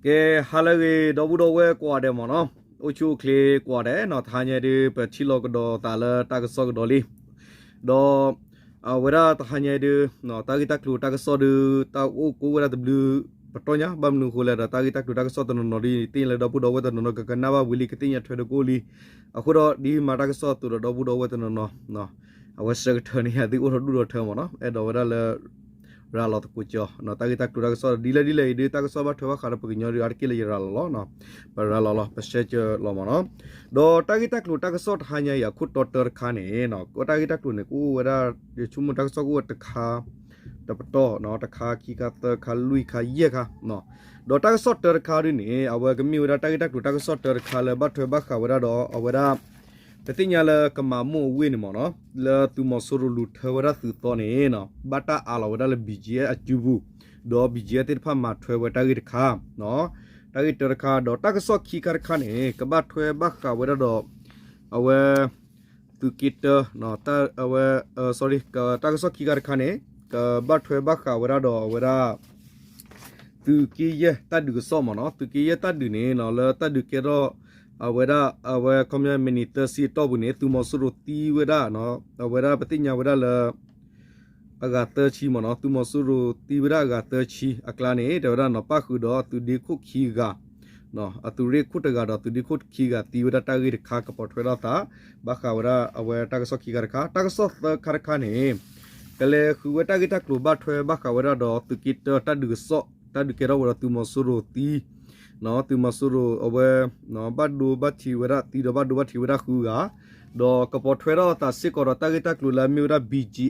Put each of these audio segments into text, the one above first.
ကဲ ဟါလၢအဂ့ၤ ဒီပုၢ်ဒီဝဲၢ်ကိးဂၤဒဲးမ့ၢ်နီၤ, အိၣ်ဆူၣ်အိၣ်ချ့ကိးဂၤဒဲးနီၤ, တဟါညါဒုး ပထံၣ်လိာ်ကဒီးသးလၢတၢ်ကစီၣ်ကဒီးလံ, ဒီး အဝဲဒၣ်တဟါညါဒုး တၢ်ဂ့ၢ်တၢ်ကျိၤတၢ်ကစီၣ်ဒုး တၢ်အိၣ်ကိးဝဲဒၣ်တဘျုးပတီၢ်ညါ, ဘၣ်မနုၤအဃိလဲၣ်ဒီး တၢ်ဂ့ၢ်တၢ်ကျိၤတၢ်ကစီၣ်တနီၤနီၤဒုး သ့ၣ်ညါလၢဒီပုၢ်ဒီဝဲၢ်တနီၤနီၤကကနၣ်ဘၣ်ဝံၤလံ ကသ့ၣ်ညါထွဲဒီးကအိၣ်လံ, အဃိဒီးဒ်မၤတၢ်ကစီၣ်အသိးဒီး ဒီပုၢ်ဒီဝဲၢ်တနီၤနီၤ အဝဲဆၢကထၢန့ၣ် သုအိၣ်ထီၣ်ဒူၣ်ထီၣ်ထၢမ့ၢ်နီၤ, အဲၣ်ဒိးဝဲဒၣ်လၢ ရၤလီၤသကိးကၠီ တၢ်ဂ့ၢ်တၢ်ကျိၤတၢ်ကစီၣ်ဒ်လဲၣ်ဒ်လဲၣ်အံၤဒုး တၢ်ကစီၣ်ဘၣ်ထွဲဘၣ်ဃးဒီးပကညီဒုး အါတက့ၢ်လၢယရၤလီၤလီၤ, ပရၤလီၤလီၤ ပဆဲကၢလီၤမ့ၢ်နီၤ, ဒီးတၢ်ဂ့ၢ်တၢ်ကျိၤတၢ်ကစီၣ်တဟါညါအံၤ အခိၣ်တီတၢတခါန့ၣ် တၢ်ဂ့ၢ်တၢ်ကျိၤန့ၣ် ကအိၣ်ဝဲဒၣ် ယဆိကမိၣ်တၢ်ကစီၣ်ကအိၣ်ဝဲတခါ တပတီၢ် တခါခံခါသၢခါလွံၢ်ခါယဲၢ်ခါ, ဒီးတၢ်ကစီၣ်တၢတခါဒုးန့ၣ် အဝဲကမ့ၢ်ဝဲဒၣ်တၢ်ဂ့ၢ်တၢ်ကျိၤတၢ်ကစီၣ်တၢတခါလၢဘၣ်ထွဲဘၣ်ဃးဝဲဒၣ်ဒီး အဝဲဒၣ် ပသ့ၣ်ညါလၢကမၤမိၢ်အဝ့ၢ်န့ၣ်မ့ၢ်နီၤ လၢသုးမီၤစိရိၤလူၤထၢဝဲဒၣ်သုးသီန့ၣ် ဘၣ်တၢ်အးလီၤဝဲဒၣ်လၢ ဘံၣ်ကၠံအၣ် အစုပူၤ, ဒီး ဘံၣ်ကၠံအၣ် သ့ၣ်တဖၣ်မၤထွဲဝဲတၢ်ဂ့ၢ်တခါ, တၢ်ဂ့ၢ်တၢတခါ ဒီးတၢ်ကစီၣ်ခံခါတခါန့ၣ် ကဘၣ်ထွဲဘၣ်ဃးဝဲဒၣ်ဒီး အဝဲ သုးက့တၢ အဝဲ တၢ်ကစီၣ်ခံခါတခါန့ၣ် ကဘၣ်ထွဲဘၣ်ဃးဝဲဒၣ်ဒီးအဝဲဒၣ် သုးက့ယဲၢ်တၢ်ဒုးကစီၣ်မ့ၢ်နီၤ, သုးက့ယဲၢ်တၢ်ဒုးန့ၣ်နီၤ လၢတၢ်ဒုးကဲထီၣ် အဝဲဒၣ် အဝဲ ခီပညီ မံးနံးသၢဆံအတီၢ်ပူၤန့ၣ် သုးမီၤစိရိၤသံဝဲဒၣ် အဝဲဒၣ်ပသ့ၣ်ညါဝဲဒၣ်လၢ အဂၤသၢဆံမ့ၢ်နီၤ, သုးမီၤစိရိၤသံဝဲဒၣ်အဂၤသၢဆံအကျါန့ၣ် တဲဝဲဒၣ်နီၤပၣ်ဃုာ်ဒီးအသုးဒ့ခိၣ်ခံဂၤ အသုးရ့ၣ်ခိၣ်တဂၤဒီးသုးဒ့ခိၣ်ခံဂၤသံဝဲဒၣ်တၢ်ဂ့ၢ်တခါ ကပိာ်ထွဲထီၣ်သး ဘၣ်ဃးဝဲဒၣ်အဝဲတၢ်ကစီၣ်ခံခါတခါ, တၢ်ကစီၣ်သၢခါတခါန့ၣ် ကလဲၤဃုဝဲတၢ်ဂ့ၢ်တၢ်ကျိၤဘၣ်ထွဲဘၣ်ဃးဝဲဒၣ်ဒီးသုးက့တၢတၢ်ဒုးကစီၣ် တၢ်ဒုးကဲထီၣ်ဝဲဒီးသုးမီၤစိရိၤသံ သုးမီၤစိရိၤအဝဲ ဘၣ်ဒိဘၣ်ထံးဝဲဒၣ်သံဒီးဘၣ်ဒိဘၣ်ထံးဝဲဒၣ်ဃုဂၤ, ဒီးကပိာ်ထွဲထီၣ်သးစ့ၢ်ကီးဒီးတၢ်ဂ့ၢ်တၢ်ကျိၤလၢအမ့ၢ်ဝဲဒၣ် ဘံၣ်ကၠ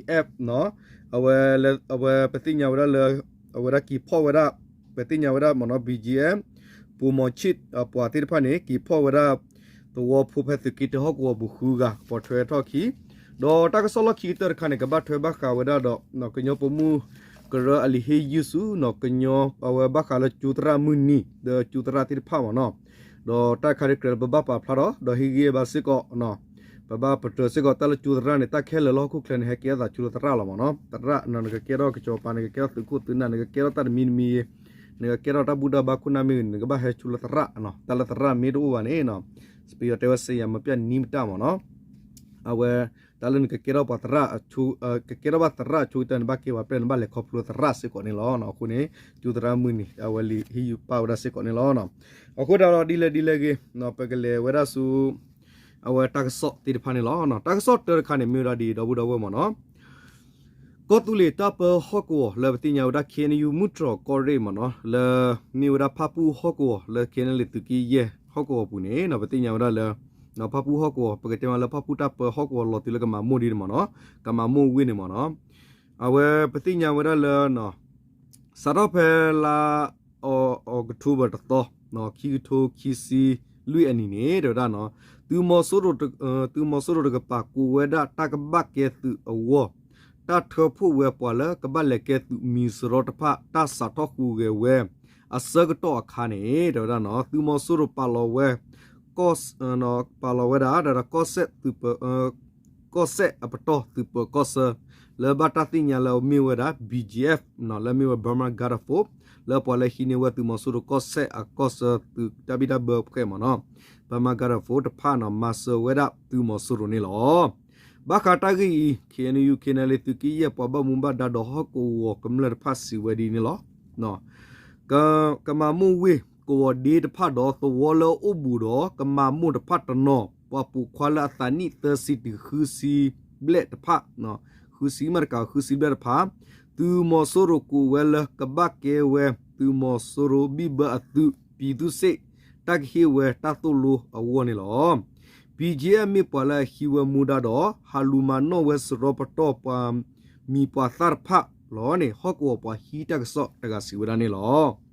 ံအၣ် အဝဲ အဝဲပသ့ၣ်ညါဝဲဒၣ်လၢ အဝဲဒၣ်က့ၤဖီၣ်ဝဲဒၣ် ပသ့ၣ်ညါဝဲဒၣ်မ့ၢ်နီၤ ဘံၣ်ကၠံအၣ် ပိာ်မီၤဆံၣ် ပှၤသ့ၣ်တဖၣ်န့ၣ် က့ၤဖီၣ်ဝဲဒၣ် သဝီဖိဖဲသုးက့တၢဟီၣ်ကဝီၤပူၤဃုဂၤ ကပိာ်ထွဲထီၣ်အခံ, ဒီးတၢ်ကစီၣ်လီၢ်ခံကတၢၢ်တခါန့ၣ် ကဘၣ်ထွဲဘၣ်ဃးဝဲဒၣ်ဒီး ကညီပိာ်မုၣ်ကရၢအလံာ်ဟ့ၣ်ယုၢ်ဆူ ကညီအဝဲဘၣ်ဃးလၢကၠိသရၣ်မုၢ်နံၤ ဒီးကၠိသရၣ်သ့ၣ်တဖၣ်မ့ၢ်နီၤ, ဒီးတၢ်တခါဒုးကြၢးလၢပဘၣ်ပာ်ဖျါထီၣ် ဒီးဟ့ၣ်ဂံၢ်ဘါစ့ၢ်ကီး ပဘၣ်ပတြၢၤစ့ၢ်ကီးတၢ်လၢကၠိသရၣ်န့ၣ် တၢ်ခဲလၢာ်လၢဟီၣ်ခိၣ်ချၢန့ၣ် ဟဲကဲထီၣ်သးကၠိသရၣ်လီၤမ့ၢ်နီၤ, သရၣ် နကကဲထီၣ်ကစီၤပၤ နကကဲထီၣ်သုးခိၣ်သုးနၢ် နကကဲထီၣ်တၢ်တမံၤတမံၤ နကကဲထီၣ်တၢ်ဘူၣ်တၢ်ဘါခိၣ်နၢ်မ့ၢ်ဂ့ၤ နကဘၣ်ဟဲကၠိလၢသရၣ်, တၢ်လၢသရၣ်မ့ၢ်တအိၣ်ဘၣ်န့ၣ် ပယီၤတဲဝဲ စယမပြ နည်းမတတ် မ့ၢ်နီၤ, အဝဲ တၢ်လၢနကကဲထီၣ်ပှၤသရၣ် ကကဲထီၣ်ဘၣ်သရၣ်အဆိကတၢၢ်န့ၣ် ဘၣ်ကဲပှၤပျဲၢ်န့ၣ် ဘၣ်လဲၤခီဖျိသရၣ်စ့ၢ်ကီးန့ၣ်လီၤ. အဃိန့ၣ် ကၠိသရၣ်မုၢ်နံၤ အဝဲလံာ်ဟ့ၣ်ယုၢ်ပာ်ဝဲဒၣ်စ့ၢ်ကီးန့ၣ်လီၤ. အဃိသတးဒီးဒ်လဲၣ်ဒ်လဲၣ်ဂ့ၤ ပကလဲၤဝဲဒၣ်ဆူ အဝဲတၢ်ကစီၣ်သ့ၣ်တဖၣ်န့ၣ်လီၤ. တၢ်ကစီၣ်တၢတခါန့ၣ် မ့ၢ်ဝဲဒၣ်ဒ်အံၤ ဒီပုၢ်ဒီဝဲၢ်မ့ၢ်နီၤ, ကီၢ်သူလ့ၤတၢ်ပၢဟီၣ်ကဝီၤ လၢပသ့ၣ်ညါဝဲဒၣ် ခ့ၣ်အဲၣ်ယူၣ် မုၢ်တြီၤကီၢ်ရ့ၣ်မ့ၢ်နီၤ လၢမ့ၢ်ဝဲဒၣ်ဖၣ်ပူၣ်ဟီၣ်ကဝီၤ လၢ ခ့ၣ်အဲၣ်ယူၣ် သုးက့ယဲၢ်ဟီၣ်ကဝီၤပူၤန့ၣ် ပသ့ၣ်ညါဝဲဒၣ်လၢ ဖၣ်ပူၣ်ဟီၣ်ကဝီၤ ပကတဲမ့ၢ်လၢဖၣ်ပူၣ်တၢ်ပၢဟီၣ်ကဝီၤလီၤတုၤလၢကမၤမိၢ်ဒ်န့ၣ်မ့ၢ်နီၤ, ကမၤမိၢ်ဝ့ၢ်န့ၣ်မ့ၢ်နီၤ, အဝဲပသ့ၣ်ညါဝဲဒၣ်လၢ စးထီၣ်ဖဲလါ အီးကထိဘၢၣ်တသီ, ခံကထိခံဆံလွံၢ်အနံၣ်န့ၣ် တဲဝဲဒၣ်နီၤ, သုးမီၤစိရိၤ, သုးမီၤစိရိၤတကပၤ ကိးဝဲဒၣ်တၢ်ကဘၣ်ကဲသုးအဂီၢ်, တၢ်ထၢဖှိၣ်ဝဲပှၤလၢကဘၣ်လဲၤကဲသုးမံၤစရီတဖၣ် တၢ်စးထီၣ်ဟူးဂဲၤဝဲ အဆၢကတီၢ်အခါန့ၣ် တဲဝဲဒၣ်နီၤ, သုးမီၤစိရိၤပာ်လီၤဝဲ ကီၢ်, ပာ်လီၤဝဲဒၣ် ဒီးကီၢ်စဲၣ်သုးပၢၤ ကီၢ်စဲၣ်အပတီၢ်သုးပၢၤကီၢ်ဆၢ လၢဘၣ်တၢ်သ့ၣ်ညါလၢမ့ၢ်ဝဲဒၣ် ဘံၣ်ကၠံအၣ် လၢမ့ၢ်ဝဲ Burma Guard Force လၢပှၤလၢဟံးန့ၢ်ဝဲသုးမီၤစိရိၤကီၢ်စဲၣ်အကီၢ်ဆၢသုးတၢ်ဘံၣ်တၢ်ဘၢဖှဲးမ့ၢ်နီၤ, Burma Guard Force တဖၣ်နီၤ မၤစၢၤဝဲဒၣ်သုးမီၤစိရိၤန့ၣ်လီၤ. ဘၣ်ဃးတၢ်ဂ့ၢ်အံၤ ခ့ၣ်အဲၣ်ယူၣ် ခ့ၣ်အဲၣ်ယူၣ် သုးက့ယဲၢ်ပှၤဘၣ်မူဘၣ်ဒါဒီးဟီၣ်ကဝီၤကမျၢၢ်တဖၣ်စံးဝဲဒ်န့ၣ်လီၤ. ကမၤမိၢ်ဝ့ၢ်ကဝီၤဒ့တဖၣ်ဒီးသဝီလၢအအိၣ်ဘူးဒီးကမၤမိၢ်တဖၣ်တနီၤ ပှၤပိာ်ခွါလၢအသးနံၣ်သၢဆံတုၤဃုဆံဘျဲၣ်တဖၣ်, ဃုဆံမးတကးဃုဆံဘျဲၣ်တဖၣ်, သုးမီၤစိရိၤကိးဝဲလၢကဘၣ်ကဲဝဲ သုးမီၤစိရိၤဘံၣ်ဘၢအသုး ပြည်သူ့စစ် တၢ်ကဟ့ၣ်ဝဲတၢ်သိၣ်လိအဂီၢ်န့ၣ်လီၤ. ဘံၣ်ကၠံအၣ် မ့ၢ်ပှၤလၢအဟံးဝဲမူဒါဒီး ဟးလူၤမၤနီၣ်ဝဲစရီပတီၢ်ပှၤမံၤပှၤသၣ်တဖၣ်လီၤန့ၣ် ဟီၣ်ကဝီၤပှၤဟံးတၢ်ကစီၣ်တဂၤစံးဝဲဒၣ်န့ၣ်လီၤ.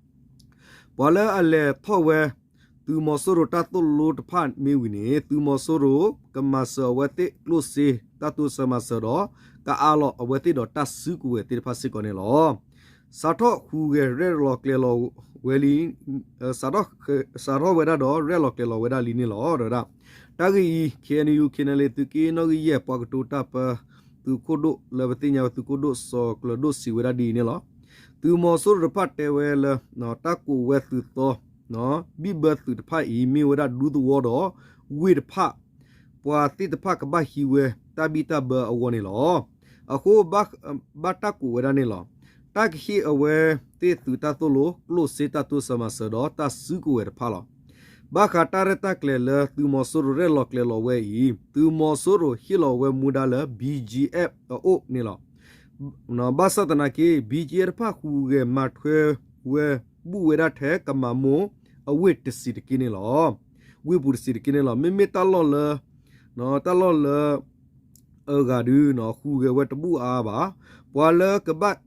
ပှၤလၢအလဲၤထီၣ်ဝဲ သုးမီၤစိရိၤတၢ်သိၣ်လိတဖၣ်မ့ၢ်ဝံၤန့ၣ် သုးမီၤစိရိၤကမၤစၢၤအဝဲသ့ၣ်ကျိၣ်စ့ တၢ်တိစၢၤမၤစၢၤဒီး ကအးလီၤအဝဲသ့ၣ်ဒီးတၢ်စုကဝဲၤသ့ၣ်တဖၣ်စ့ၢ်ကီးန့ၣ်လီၤ. စးထီၣ်ဟူးဂဲၤရဲၣ်လီၤကျဲၤလီၤဝဲလံ စးထီၣ်ဝဲဒၣ်ဒီးရဲၣ်လီၤကျဲၤလီၤဝဲဒၣ်လံန့ၣ်လီၤ. ဒီးဝဲဒၣ် တၢ်ဂ့ၢ်အံၤ ခ့ၣ်အဲၣ်ယူၣ် ခ့ၣ်အဲၣ်ယူၣ် သုးက့နီၣ်ဂံၢ်ယဲၢ် ပှၤကတိၤတၢ်ပၢ သုးခိၣ်ဒိၣ်လၢပသ့ၣ်ညါဝဲသုးခိၣ်ဒိၣ်စီၤကျၢၤဒိၣ်စံးဝဲဒၣ်ဒ်အံၤန့ၣ်လီၤ. သုးမီၤစိရိၤတဖၣ်တဲဝဲလၢ တၢ်ကိးဝဲသုးသီ ဘံၣ်ဘၢသုးတဖၣ်အံၤ မ့ၢ်ဝဲဒၣ်ဒူသဝီဒီးဝ့ၢ်တဖၣ် ပှၤသ့ၣ်တဖၣ်ကဘၣ်ဟံးဝဲတၢ်ဘံၣ်တၢ်ဘၢအဂီၢ်န့ၣ်လီၤ. အဃိ ဘၣ်တၢ်ကိးဝဲဒၣ်န့ၣ်လီၤ. တၢ်ကဟ့ၣ်အဝဲသ့ၣ်သုးတၢ်သိၣ်လိ ကျိၣ်စ့တၢ်တိစၢၤမၤစၢၤဒီးတၢ်စုကဝဲၤတဖၣ်လီၤ. ဘၣ်ဃးတၢ်ရဲၣ်တၢ်ကျဲၤလၢသုးမီၤစိရိၤရဲၣ်လီၤကျဲၤလီၤဝဲအံၤ သုးမီၤစိရိၤဟ့ၣ်လီၤဝဲမူဒါလၢ ဘံၣ်ကၠံအ့ၣ် အအိၣ်န့ၣ်လီၤ. ဘၣ်ဆၣ်သနာ်က့ ဘံၣ်ကၠံအ့ၣ် တဖၣ်ဟူးဂဲၤမၤထွဲဝဲ ဘူၣ်ဝဲဒၣ်ထဲကမၤမိၢ်အဝ့ၢ်တဆံးတက့ၢ်န့ၣ်လီၤ. ဝ့ၢ်ပူၤတဆံးတက့ၢ်န့ၣ်လီၤ. မ့မ့ၢ်တၢ်လီၢ်လၢ တၢ်လီၢ်လၢ အဂၤဒု ဟူးဂဲၤဝဲတဘူၣ်အါအါဘၣ်. ပှၤလၢကဘၣ်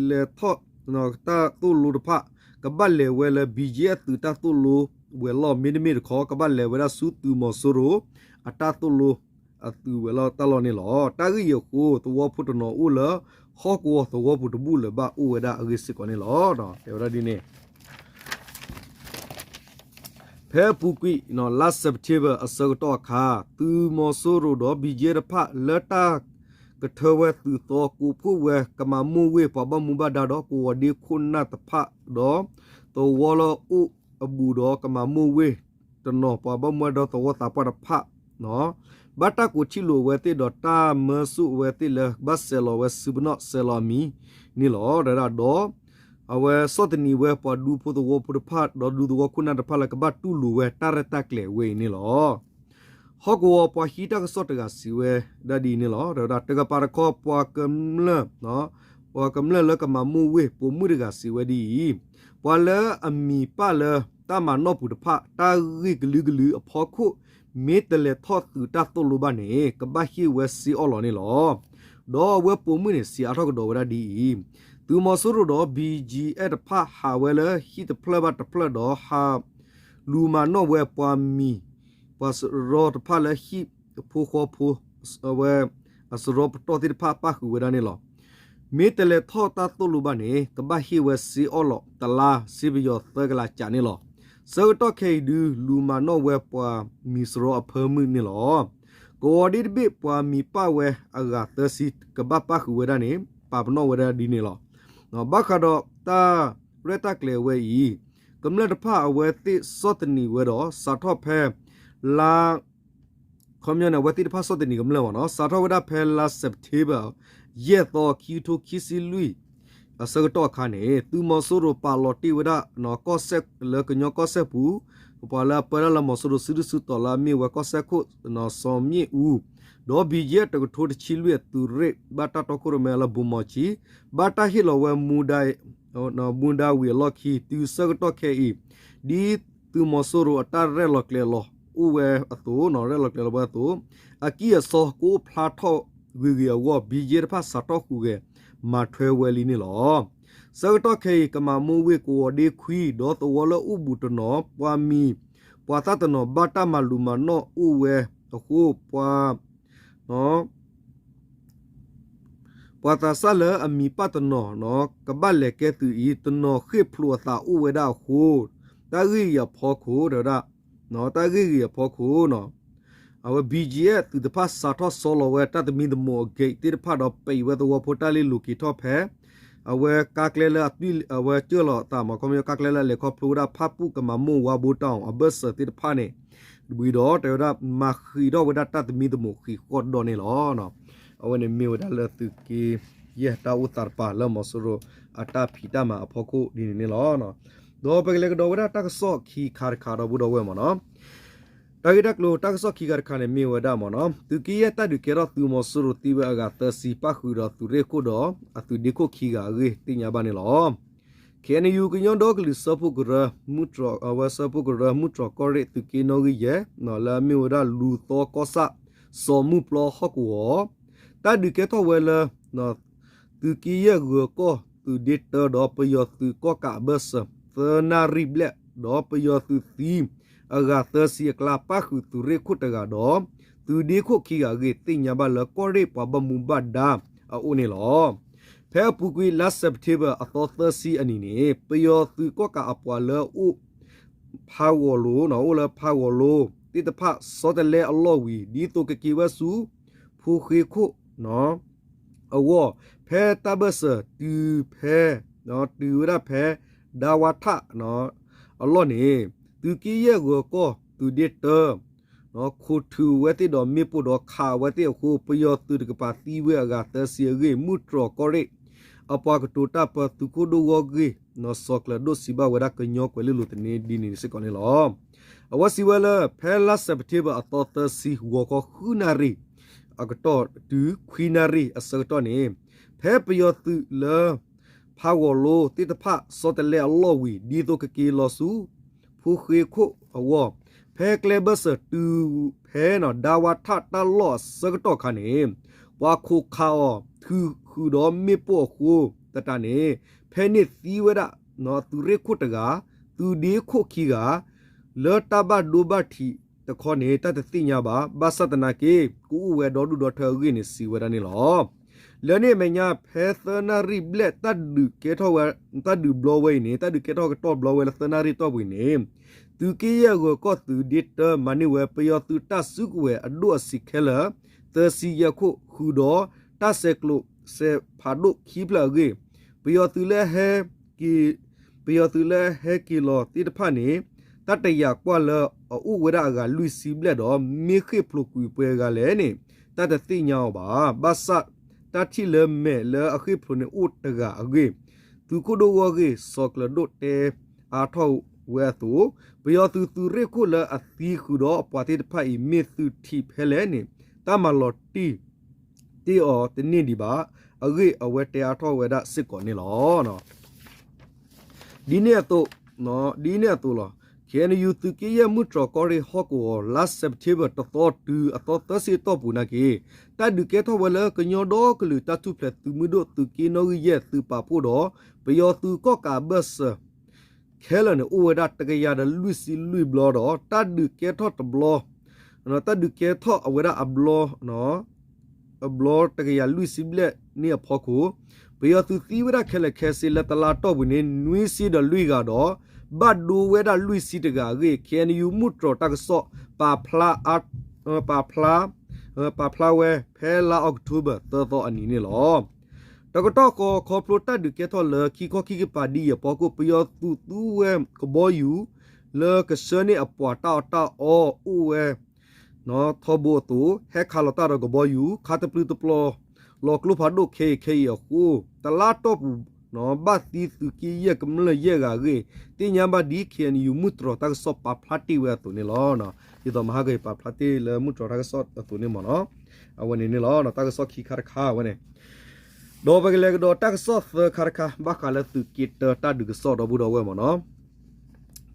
လဲၤထီၣ် တၢ်သိၣ်လိတဖၣ် ကဘၣ်လဲၤဝဲလၢ ဘံၣ်ကၠံအ့ၣ် အသုးတၢ်သိၣ်လိဝဲၤလီၢ် မ့တမ့ၢ်တခီ ကဘၣ်လဲၤဝဲဒၣ်ဆူသုးမီၤစိရိၤ အတၢ်သိၣ်လိ အသုးဝဲၤလီၢ်တၢ်လီၢ်န့ၣ်လီၤ. တၢ်ဂ့ၢ်အံၤအဃိ သဝီဖိတနီၤအိၣ်လၢ ဟီၣ်ကဝီၤသဝီပူၤတဘူၣ်လၢၤဘၣ်အိၣ်ဝဲဒၣ်အဂ့ၢ်စ့ၢ်ကီးန့ၣ်လီၤ. တဲဝဲဒၣ်ဒ်န့ၣ် ဖဲအပူၤကွံာ် လါစဲးပထ့ဘၢၣ်အဆၢကတီၢ်အခါ သုးမီၤစိရိၤဒီး ဘံၣ်ကၠံအ့ၣ် တဖၣ်လၢတၢ်ကထၢဝဲသုးသီ ကိးဖှိၣ်ဝဲကမၤမိၢ်ဝ့ၢ်ပှၤဘၣ်မူဘၣ်ဒါဒီးကဝီၤဒ့ခိၣ်နၢ်တဖၣ်ဒီး သဝီလၢအအိၣ်အဘူးဒီးကမၤမိၢ်ဝ့ၢ်တနီၤ ပှၤဘၣ်မူဘၣ်ဒါဒီးသဝီသးပှၢ်တဖၣ် ဘၣ်တၢ်ကိးထံၣ်လိာ်အဝဲသ့ၣ်ဒီးတၢ်မၢဆူၣ်အဝဲသ့ၣ်လၢ ဘၣ်ဆဲးလီၤဝဲစုပနီၣ်ဆဲးလီၤအမံၤန့ၣ်လီၤ. ဒီး အဝဲဆီၣ်သနံးဝဲပှၤဒူဖိသဝီဖိတဖၣ် ဒီးဒူသဝီခိၣ်နၢ်တဖၣ်လၢကဘၣ်တူၢ်လိာ်ဝဲတၢ်ရဲၣ်တၢ်ကျဲၤဝဲအံၤန့ၣ်လီၤ. ဟီၣ်ကဝီၤပှၤဟံးတၢ်ကစီၣ်တဂၤစံးဝဲဒၣ်ဒ်အံၤန့ၣ်လီၤ. ဒီးတကပၤတခီ ပှၤကမျၢၢ် ပှၤကမျၢၢ်လၢကမၤမိၢ်ဝ့ၢ်ပိာ်မုၣ်တဂၤစံးဝဲဒ်အံၤ, ပှၤလၢအမံၤပၣ်လၢတၢ်မၤနီၣ်ပူၤတဖၣ် တၢ်ဂ့ၢ်ကလုာ်ကလုာ်အဖီခိၣ် မ့ၢ်တလဲၤထီၣ်သုးတၢ်သိၣ်လိဘၣ်န့ၣ် ကဘၣ်ဟ့ၣ်ဝဲစ့အီၣ်လီၤန့ၣ်လီၤ. ဒီးအဝဲပိာ်မုၣ်န့ၣ် စံးအါထီၣ်ကဒီးဝဲဒၣ်ဒ်အံၤ, သုးမီၤစိရိၤဒီး ဘံၣ်ကၠံအ့ၣ် တဖၣ်ဟးဝဲလၢဟံၣ်တဖျၢၣ်ဘၣ်တဖျၢၣ်ဒီးဟးလူၤမၤနီၣ်ဝဲပှၤမံၤ ပှၤစရီတဖၣ်လၢဟံၣ်ဖိဃီဖိ အဝဲ အစရီပတီၢ်သ့ၣ်တဖၣ်ပၣ်ဃုာ်ဝဲဒၣ်န့ၣ်လီၤ. မ့ၢ်တလဲၤထီၣ်တၢ်သိၣ်လိဘၣ်န့ၣ် ကဘၣ်ဟ့ၣ်ဝဲစ့အီၣ်လီၤတလါ စ့ပယီၤသၢကလးကးန့ၣ်လီၤ. ဆၢကတီၢ်ခဲအံၤဒု လူၤမၤနီၣ်ဝဲပှၤမံၤစရီအဖၢမုၢ်န့ၣ်လီၤ. ကဝီၤဒ့တဘ့ၣ်ပှၤမံၤပၣ်ဝဲအဂၤသၢဆံ ကဘၣ်ပၣ်ဃုာ်ဝဲဒၣ်န့ၣ် ပာ်ပနီၣ်ဝဲဒၣ်ဒ်န့ၣ်လီၤ. ဘၣ်ဃးဒီးတၢ်ရဲၣ်တၢ်ကျဲၤဝဲအံၤ ကမျၢၢ်တဖၣ်အဝဲသ့ၣ်ဆီၣ်သနံးဝဲဒီး စးထီၣ်ဖဲလါ ခီပညီန့ၣ် အဝဲသ့ၣ်တဖၣ်ဆီၣ်သနံးကမျၢၢ်မ့ၢ်နီၤ စးထီၣ်ဝဲဒၣ်ဖဲလါစဲးပထ့ဘၢၣ် ယဲၢ်သီ ခံကထိခံဆံလွံၢ် အဆၢကတီၢ်အခါန့ၣ် သုးမီၤစိရိၤပာ်လီၤတ့ၢ်ဝဲဒၣ် ကီၢ်စဲၣ်လၢကညီကီၢ်စဲၣ်ပူၤ ပှၤလၢအပၢဒၣ်လၢမီၤစိရိၤစုဒုၣ်စုတီၤလၢအမ့ၢ်ဝဲကီၢ်စဲၣ်ခိၣ် စီၤမ့ၣ်အူ ဒီး ဘံၣ်ကၠံအ့ၣ် တကထိတဆံလွံၢ်အသုးရ့ၣ် ဘၣ်တၢ်တီခိၣ်ရိၣ်မဲလၢဘိၣ်မီၤခၠံ ဘၣ်တၢ်ဟ့ၣ်လီၤဝဲ မူဒါဝံၤအလီၢ်ခံ တုၤဆၢကတီၢ်ခဲအံၤ ဒ်သုးမီၤစိရိၤအတၢ်ရဲၣ်လီၤကျဲၤလီၤအိၣ်ဝဲအသိး ရဲၣ်လီၤကျဲၤလီၤဝဲအသိး အကံၢ်အစီကအိၣ်ဖျါထီၣ်ဂ့ၤဂ့ၤအဂီၢ် ဘံၣ်ကၠံအ့ၣ် တဖၣ်စးထီၣ်ဟူးဂဲၤ မၤထွဲဝဲလံန့ၣ်လီၤ. ဆၢကတီၢ်ခဲအံၤ ကမၤမိၢ်ဝ့ၢ်ကဝီၤဒ့ခွံ ဒီးသဝီလၢအိၣ်ဘူးတနီၤ ပှၤမံၤ ပှၤသၣ်တနီၤ ဘၣ်တၢ်မၤလူၤမၤနီၣ်အိၣ်ဝဲအဃိ ပှၤ ပှၤသးစၢ်လၢအမံၤပၣ်တနီၤ ကဘၣ်လဲၤကဲသုးအံၤ တနီၤဃ့ၢ်ဖျိးအသးအိၣ်ဝဲဒၣ်အဃိ တၢ်ဂ့ၢ်အံၤအဖီခိၣ် တဲဝဲဒၣ် တၢ်ဂ့ၢ်အံၤအဖီခိၣ် အဝဲ ဘံၣ်ကၠံအ့ၣ် သုးတဖၣ်စးထီၣ်ဆီလီၤဝဲတၢ်သမံသမိးအဂ့ၢ်သ့ၣ်တဖၣ်ဒီး ပံးဝဲသဝီဖိတၢ်လ့ၤလိာ်က့ၤထီၣ်ဖဲ အဝဲကါကျဲလၢအဝဲကၢၢ်လီၤအသးမး ခီပညီ ကါကျဲလၢအလဲၤခီဖျိဝဲဒၣ်ဖၣ်ပူၣ်ကမၤမိၢ်ဝါဘိတၢ်အီၤအဘၢၣ်စၢၤသ့ၣ်တဖၣ်န့ၣ် ဝံၤဒီးတဲဝဲဒၣ် မၤဃံးထီၣ်ဝဲဒၣ်တၢ်သမံသမိးဃံးဃီၣ်ဒီးန့ၣ်လီၤ. အဝဲန့ၣ်မ့ၢ်ဝဲဒၣ်လၢသုးက့ယဲၢ်တၢ်အိၣ်သးတပၤလၢမီၤစိရိၤအတၢ်ဖံးတၢ်မၤအဖီခိၣ်ဒ်န့ၣ်န့ၣ်လီၤ. ဒီးပကလဲၤကဒီးဝဲဒၣ်တၢ်ကစီၣ်ခံခါတခါဒီပုၢ်ဒီဝဲၢ်မ့ၢ်နီၤ တၢ်ဂ့ၢ်တၢ်ကျိၤတၢ်ကစီၣ်ခံခါတခါန့ၣ်မ့ၢ်ဝဲဒၣ်မ့ၢ်နီၤ သုးက့ယဲၢ်တၢ်ဒုးကဲထီၣ်သုးမီၤစိရိၤသံဝဲအဂၤသၢဆံ ပၣ်ဃုာ်ဒီးသုးရ့ၣ်ခိၣ်ဒီးအသုးဒ့ခိၣ်ခံဂၤအဂ့ၢ်သ့ၣ်ညါဘၣ်န့ၣ်လီၤ. ခ့ၣ်အဲၣ်ယူၣ် ကညီဒီကလုာ်စၢဖှိၣ်ကရၢ မုၢ်တြီၤ အဝဲစၢဖှိၣ်ကရၢ မုၢ်တြီၤကီၢ်ရ့ၣ်သုးက့နီၣ်ဂံၢ်ယဲၢ် လၢအမ့ၢ်ဝဲဒၣ်လူၤသီကီၢ်ဆၣ် စီၤမုၢ်ပျီဟီၣ်ကဝီၤ တၢ်ဒုးကဲထီၣ်ဝဲလၢ သုးက့ယဲၢ်ဂၢၤကီၢ်သုးဒ့တၢဒီးပယီၤသုးကီၣ်ကးအဘၢၣ်စၢၤ သၢနၣ်ရံၣ်ဘျဲၣ် ဒီးပယီၤသုးသံ အဂၤသၢဆံအကျါ ပၣ်ဃုာ်သုးရ့ၣ်ခိၣ်တဂၤဒီး သုးဒ့ခိၣ်ခံဂၤအဂ့ၢ် သ့ၣ်ညါဘၣ်လၢကီၢ်ရ့ၣ်ပှၤဘၣ်မူဘၣ်ဒါအအိၣ်န့ၣ်လီၤ. ဖဲအပူၤကွံာ်လါစဲးပထ့ဘၢၣ်အသီသၢဆံအနံၤန့ၣ် ပယီၤသုးကီၣ်ကးအပှၤလၢအအိၣ်ဖးဂီၤလိၤ အိၣ်လၢဖးဂီၤလိၤသ့ၣ်တဖၣ် ဆီတလဲအလီၢ်ဝံၤ ဒ်သိးကက့ၤဝဲဆူ ဖိဃ့ခိၣ် အဂီၢ် ဖဲတၢ်ဘၢၣ်စၢၤတုၤဖဲ တုၤဝဲဒၣ်ဖဲ ဒၣ်ဝါထၣ် အလီၢ်န့ၣ် သုးက့ယဲၢ်ဂၢၤကီၢ်သုးဒ့တၢ ခိးထုးဝဲသ့ၣ်ဒီးမ့ၣ်ပိၢ်ဒီးခးအဝဲသ့ၣ်အဃိ ပယီၤသုးတကပၤသံဝဲအဂၤသၢဆံအဂ့ၢ် မုၢ်တြီၤကီၢ်ရ့ၣ် အပှၤကတိၤတၢ်ပၢသုးခိၣ်ဒိၣ်ဂီၢ်ဂ့ၢ် စီၤကျၢၤဒိၣ်စံးဘၣ်ဝဲဒၣ်ကညီကွဲၤလ့လိၤသန့ဒ်န့ၣ်စ့ၢ်ကီးန့ၣ်လီၤ. အဝဲစံးဝဲလၢ ဖဲလါစဲးပထ့ဘၢၣ်အသီသၢဆံ ဂီၤခီဃုနၣ်ရံၣ် အကတီၢ်တုၤခွံနၣ်ရံၣ်အဆၢကတီၢ်န့ၣ် ဖဲပယီၤသုးလၢ ဖးဂီၤလိသ့ၣ်တဖၣ် ဆီတလဲအလီၢ်ဝံၤ ဒ်သိးကက့ၤလီၤဆူ ဖိဃ့ခိၣ်အဂီၢ် ဖဲကျဲဘၢၣ်စၢၤတုၤဖဲ ဒၣ်ဝါထၣ်တၢ်လီၢ်အဆၢကတီၢ်အခါန့ၣ် ပှၤခိးခးအီၤ ထုးဃုာ်ဒီးမ့ၣ်ပိၢ်အဃိသတးန့ၣ် ဖဲန့ၣ်သံဝဲဒၣ် သုးရ့ၣ်ခိၣ်တဂၤ သုးဒ့ခိၣ်ခံဂၤ လၢတၢ်ဘၣ်ဒိဘၣ်ထံးတခီန့ၣ် တၢ်တသ့ၣ်ညါဘၣ်. ဘၣ်ဆၣ်သနာ်က့ ကအိၣ်ဝဲဒီဒူၣ်ဒီထၢအဂ့ၢ်န့ၣ် စံးဝဲဒၣ်န့ၣ်လီၤ. လၢန့ၣ်အမဲာ်ညါ ဖဲသၢနၣ်ရံၣ်ဘျဲၣ် တၢ်ဒုးကဲထီၣ်ဝဲ တၢ်ဒုးဘျီဝဲအံၤန့ၣ် တၢ်ဒုးကဲထီၣ်ကတီၢ်ဘျီဝဲလၢသၢနၣ်ရံၣ်တီၢ်ပူၤန့ၣ် သုးက့ယဲၢ်ဂၢၤကီၢ်သုးဒ့တၢ မၤန့ၢ်ဝဲပယီၤသုးတၢ်စုကဝဲၤအဒိၣ်အဆံးခဲလၢာ် သၢဆံယဲၢ်ခိၣ် ဃုာ်ဒီးတၢ်ဆဲးကျိးစဲးဖးဒိၣ်ခံဖျၢၣ်အဂ့ၢ် ပယီၤသုးလၢဟဲက့ၤ ပယီၤသုးလၢဟဲက့ၤလီၤသ့ၣ်တဖၣ်န့ၣ် တၢ်တယာ်ကွၢ်လၢအအိၣ်ဝဲဒၣ်အဂၤလွံၢ်ဆံဘျဲၣ်ဒီး မ့ၢ်ဃ့ၢ်ဖျိးကွံာ်ပှဲၤဂၤလဲၣ်န့ၣ် တၢ်တသ့ၣ်ညါအီၤဘၣ်. ဘၣ်ဆၣ် တၢ်ထံၣ်လၢမဲာ်လၢအဃ့ၢ်ဖျိးန့ၣ်အိၣ်တဂၤအဂ့ၢ် သုးခိၣ်ဒိၣ်ဂီၢ်ဂ့ၢ် စီၤကျၢၤဒိၣ်တဲအါထီၣ်ဝဲအသိး ပယီၤသုးသုးရ့ၣ်ခိၣ်လၢအသံဃုာ်ဒီးအပှၤသ့ၣ်တဖၣ်အံၤ မ့ၢ်သုးထံးဖဲလဲၣ်န့ၣ် တၢ်မၤလီၤတံၢ် တ့ၢ်အီၤတန့ၢ်ဒံးဘၣ်. အဂ့ၢ်အဝဲတဲအါထီၣ်ဝဲဒၣ်စ့ၢ်ကီးန့ၣ်လီၤ. ဒ်န့ၣ်အသိး ဒ်န့ၣ်အသိးလီၤ. ခ့ၣ်အဲၣ်ယူၣ် သုးက့ယဲၢ်မုၢ်တြီၤကီၢ်ရ့ၣ်ဟီၣ်ကဝီၤ လါစဲးပထ့ဘၢၣ်တသီတုၤအသီသၢဆံအတီၢ်ပူၤနာ်က့ တၢ်ဒုးကဲထီၣ်ဝဲလၢကညီဒီကလုာ်တၢ်ထူၣ်ဖျဲးသုးမုၢ်ဒိၣ်သုးက့နီၣ်ဂံၢ်ယဲၢ်သုးပာ်ဖှိၣ်ဒီး ပယီၤသုးကီၣ်ကးအဘၢၣ်စၢၤ ခဲလၢာ်န့ၣ် အိၣ်ဝဲဒၣ်တကယၤဒီးလွံၢ်ဆံလွံၢ်ဘျီဒီး တၢ်ဒုးကဲထီၣ်တဘျီ တၢ်ဒုးကဲထီၣ်အဝဲဒၣ်အဘျီ အဘျီတကယၤလွံၢ်ဆံဘျဲၣ်န့ၣ်အဖီခိၣ် ပယီၤသုးသံဝဲဒၣ်ခဲလၢာ်ခဲဆ့လၢတလါတီၢ်ပူၤန့ၣ် နွံဆံဒီးလွံၢ်ဂၤဒီး ဘၣ်ဒိဝဲဒၣ်လွံၢ်ဆံတဂၤအဂ့ၢ် ခ့ၣ်အဲၣ်ယူၣ် မုၢ်တြီၤတၢ်ကစီၣ် ပာ်ဖျါ ပာ်ဖျါ ပာ်ဖျါဝဲဖဲလါအီးကထိဘၢၣ်သၢသီအနံၤန့ၣ်လီၤ. တကတီၢ်ဃီ ခီဖျိတၢ်ဒုးကဲထီၣ်လၢခံခီခံကပၤဒ်အံၤအဖီခိၣ် ပယီၤသုးသူဝဲကဘီယူၤ လၢကဆှၢန့ၢ်အပှၤတၢ်အီၣ်တၢ်အီအိၣ်ဝဲ ထီဘိအသိး ဟဲခးလီၤတၢ်ဒီးကဘီယူၤ ခးတပျုာ်တပျီၤ လီၤကျိဖးဒိၣ်ခဲအံၤခဲအံၤအဃိ တလါတီၢ်ပူၤ ဘၣ်သံသုးက့ယဲၢ်ကမျၢၢ်ယဲၢ်ဂၤအဂ့ၢ် သ့ၣ်ညါဘၣ်ဒ် ခ့ၣ်အဲၣ်ယူၣ် မုၢ်တြီၤတၢ်ကစီၣ်ပာ်ဖျါတ့ၢ်ဝဲအသိးန့ၣ်လီၤ. ဒ်သိးမဟါကပာ်ဖျါတ့ၢ်လၢ မုၢ်တြီၤတၢ်ကစီၣ်အသိးန့ၣ်မ့ၢ်နီၤ အဝဲန့ၣ်န့ၣ်လီၤ တၢ်ကစီၣ်ခံခါတခါအဝဲန့ၣ် ဒီးပကလဲၤကဒီးတၢ်ကစီၣ်သၢခါတခါ ဘၣ်ဃးလၢသုးက့တၢတၢ်ဒုးကစီၣ်ဒီပုၢ်ဒီဝဲၢ်မ့ၢ်နီၤ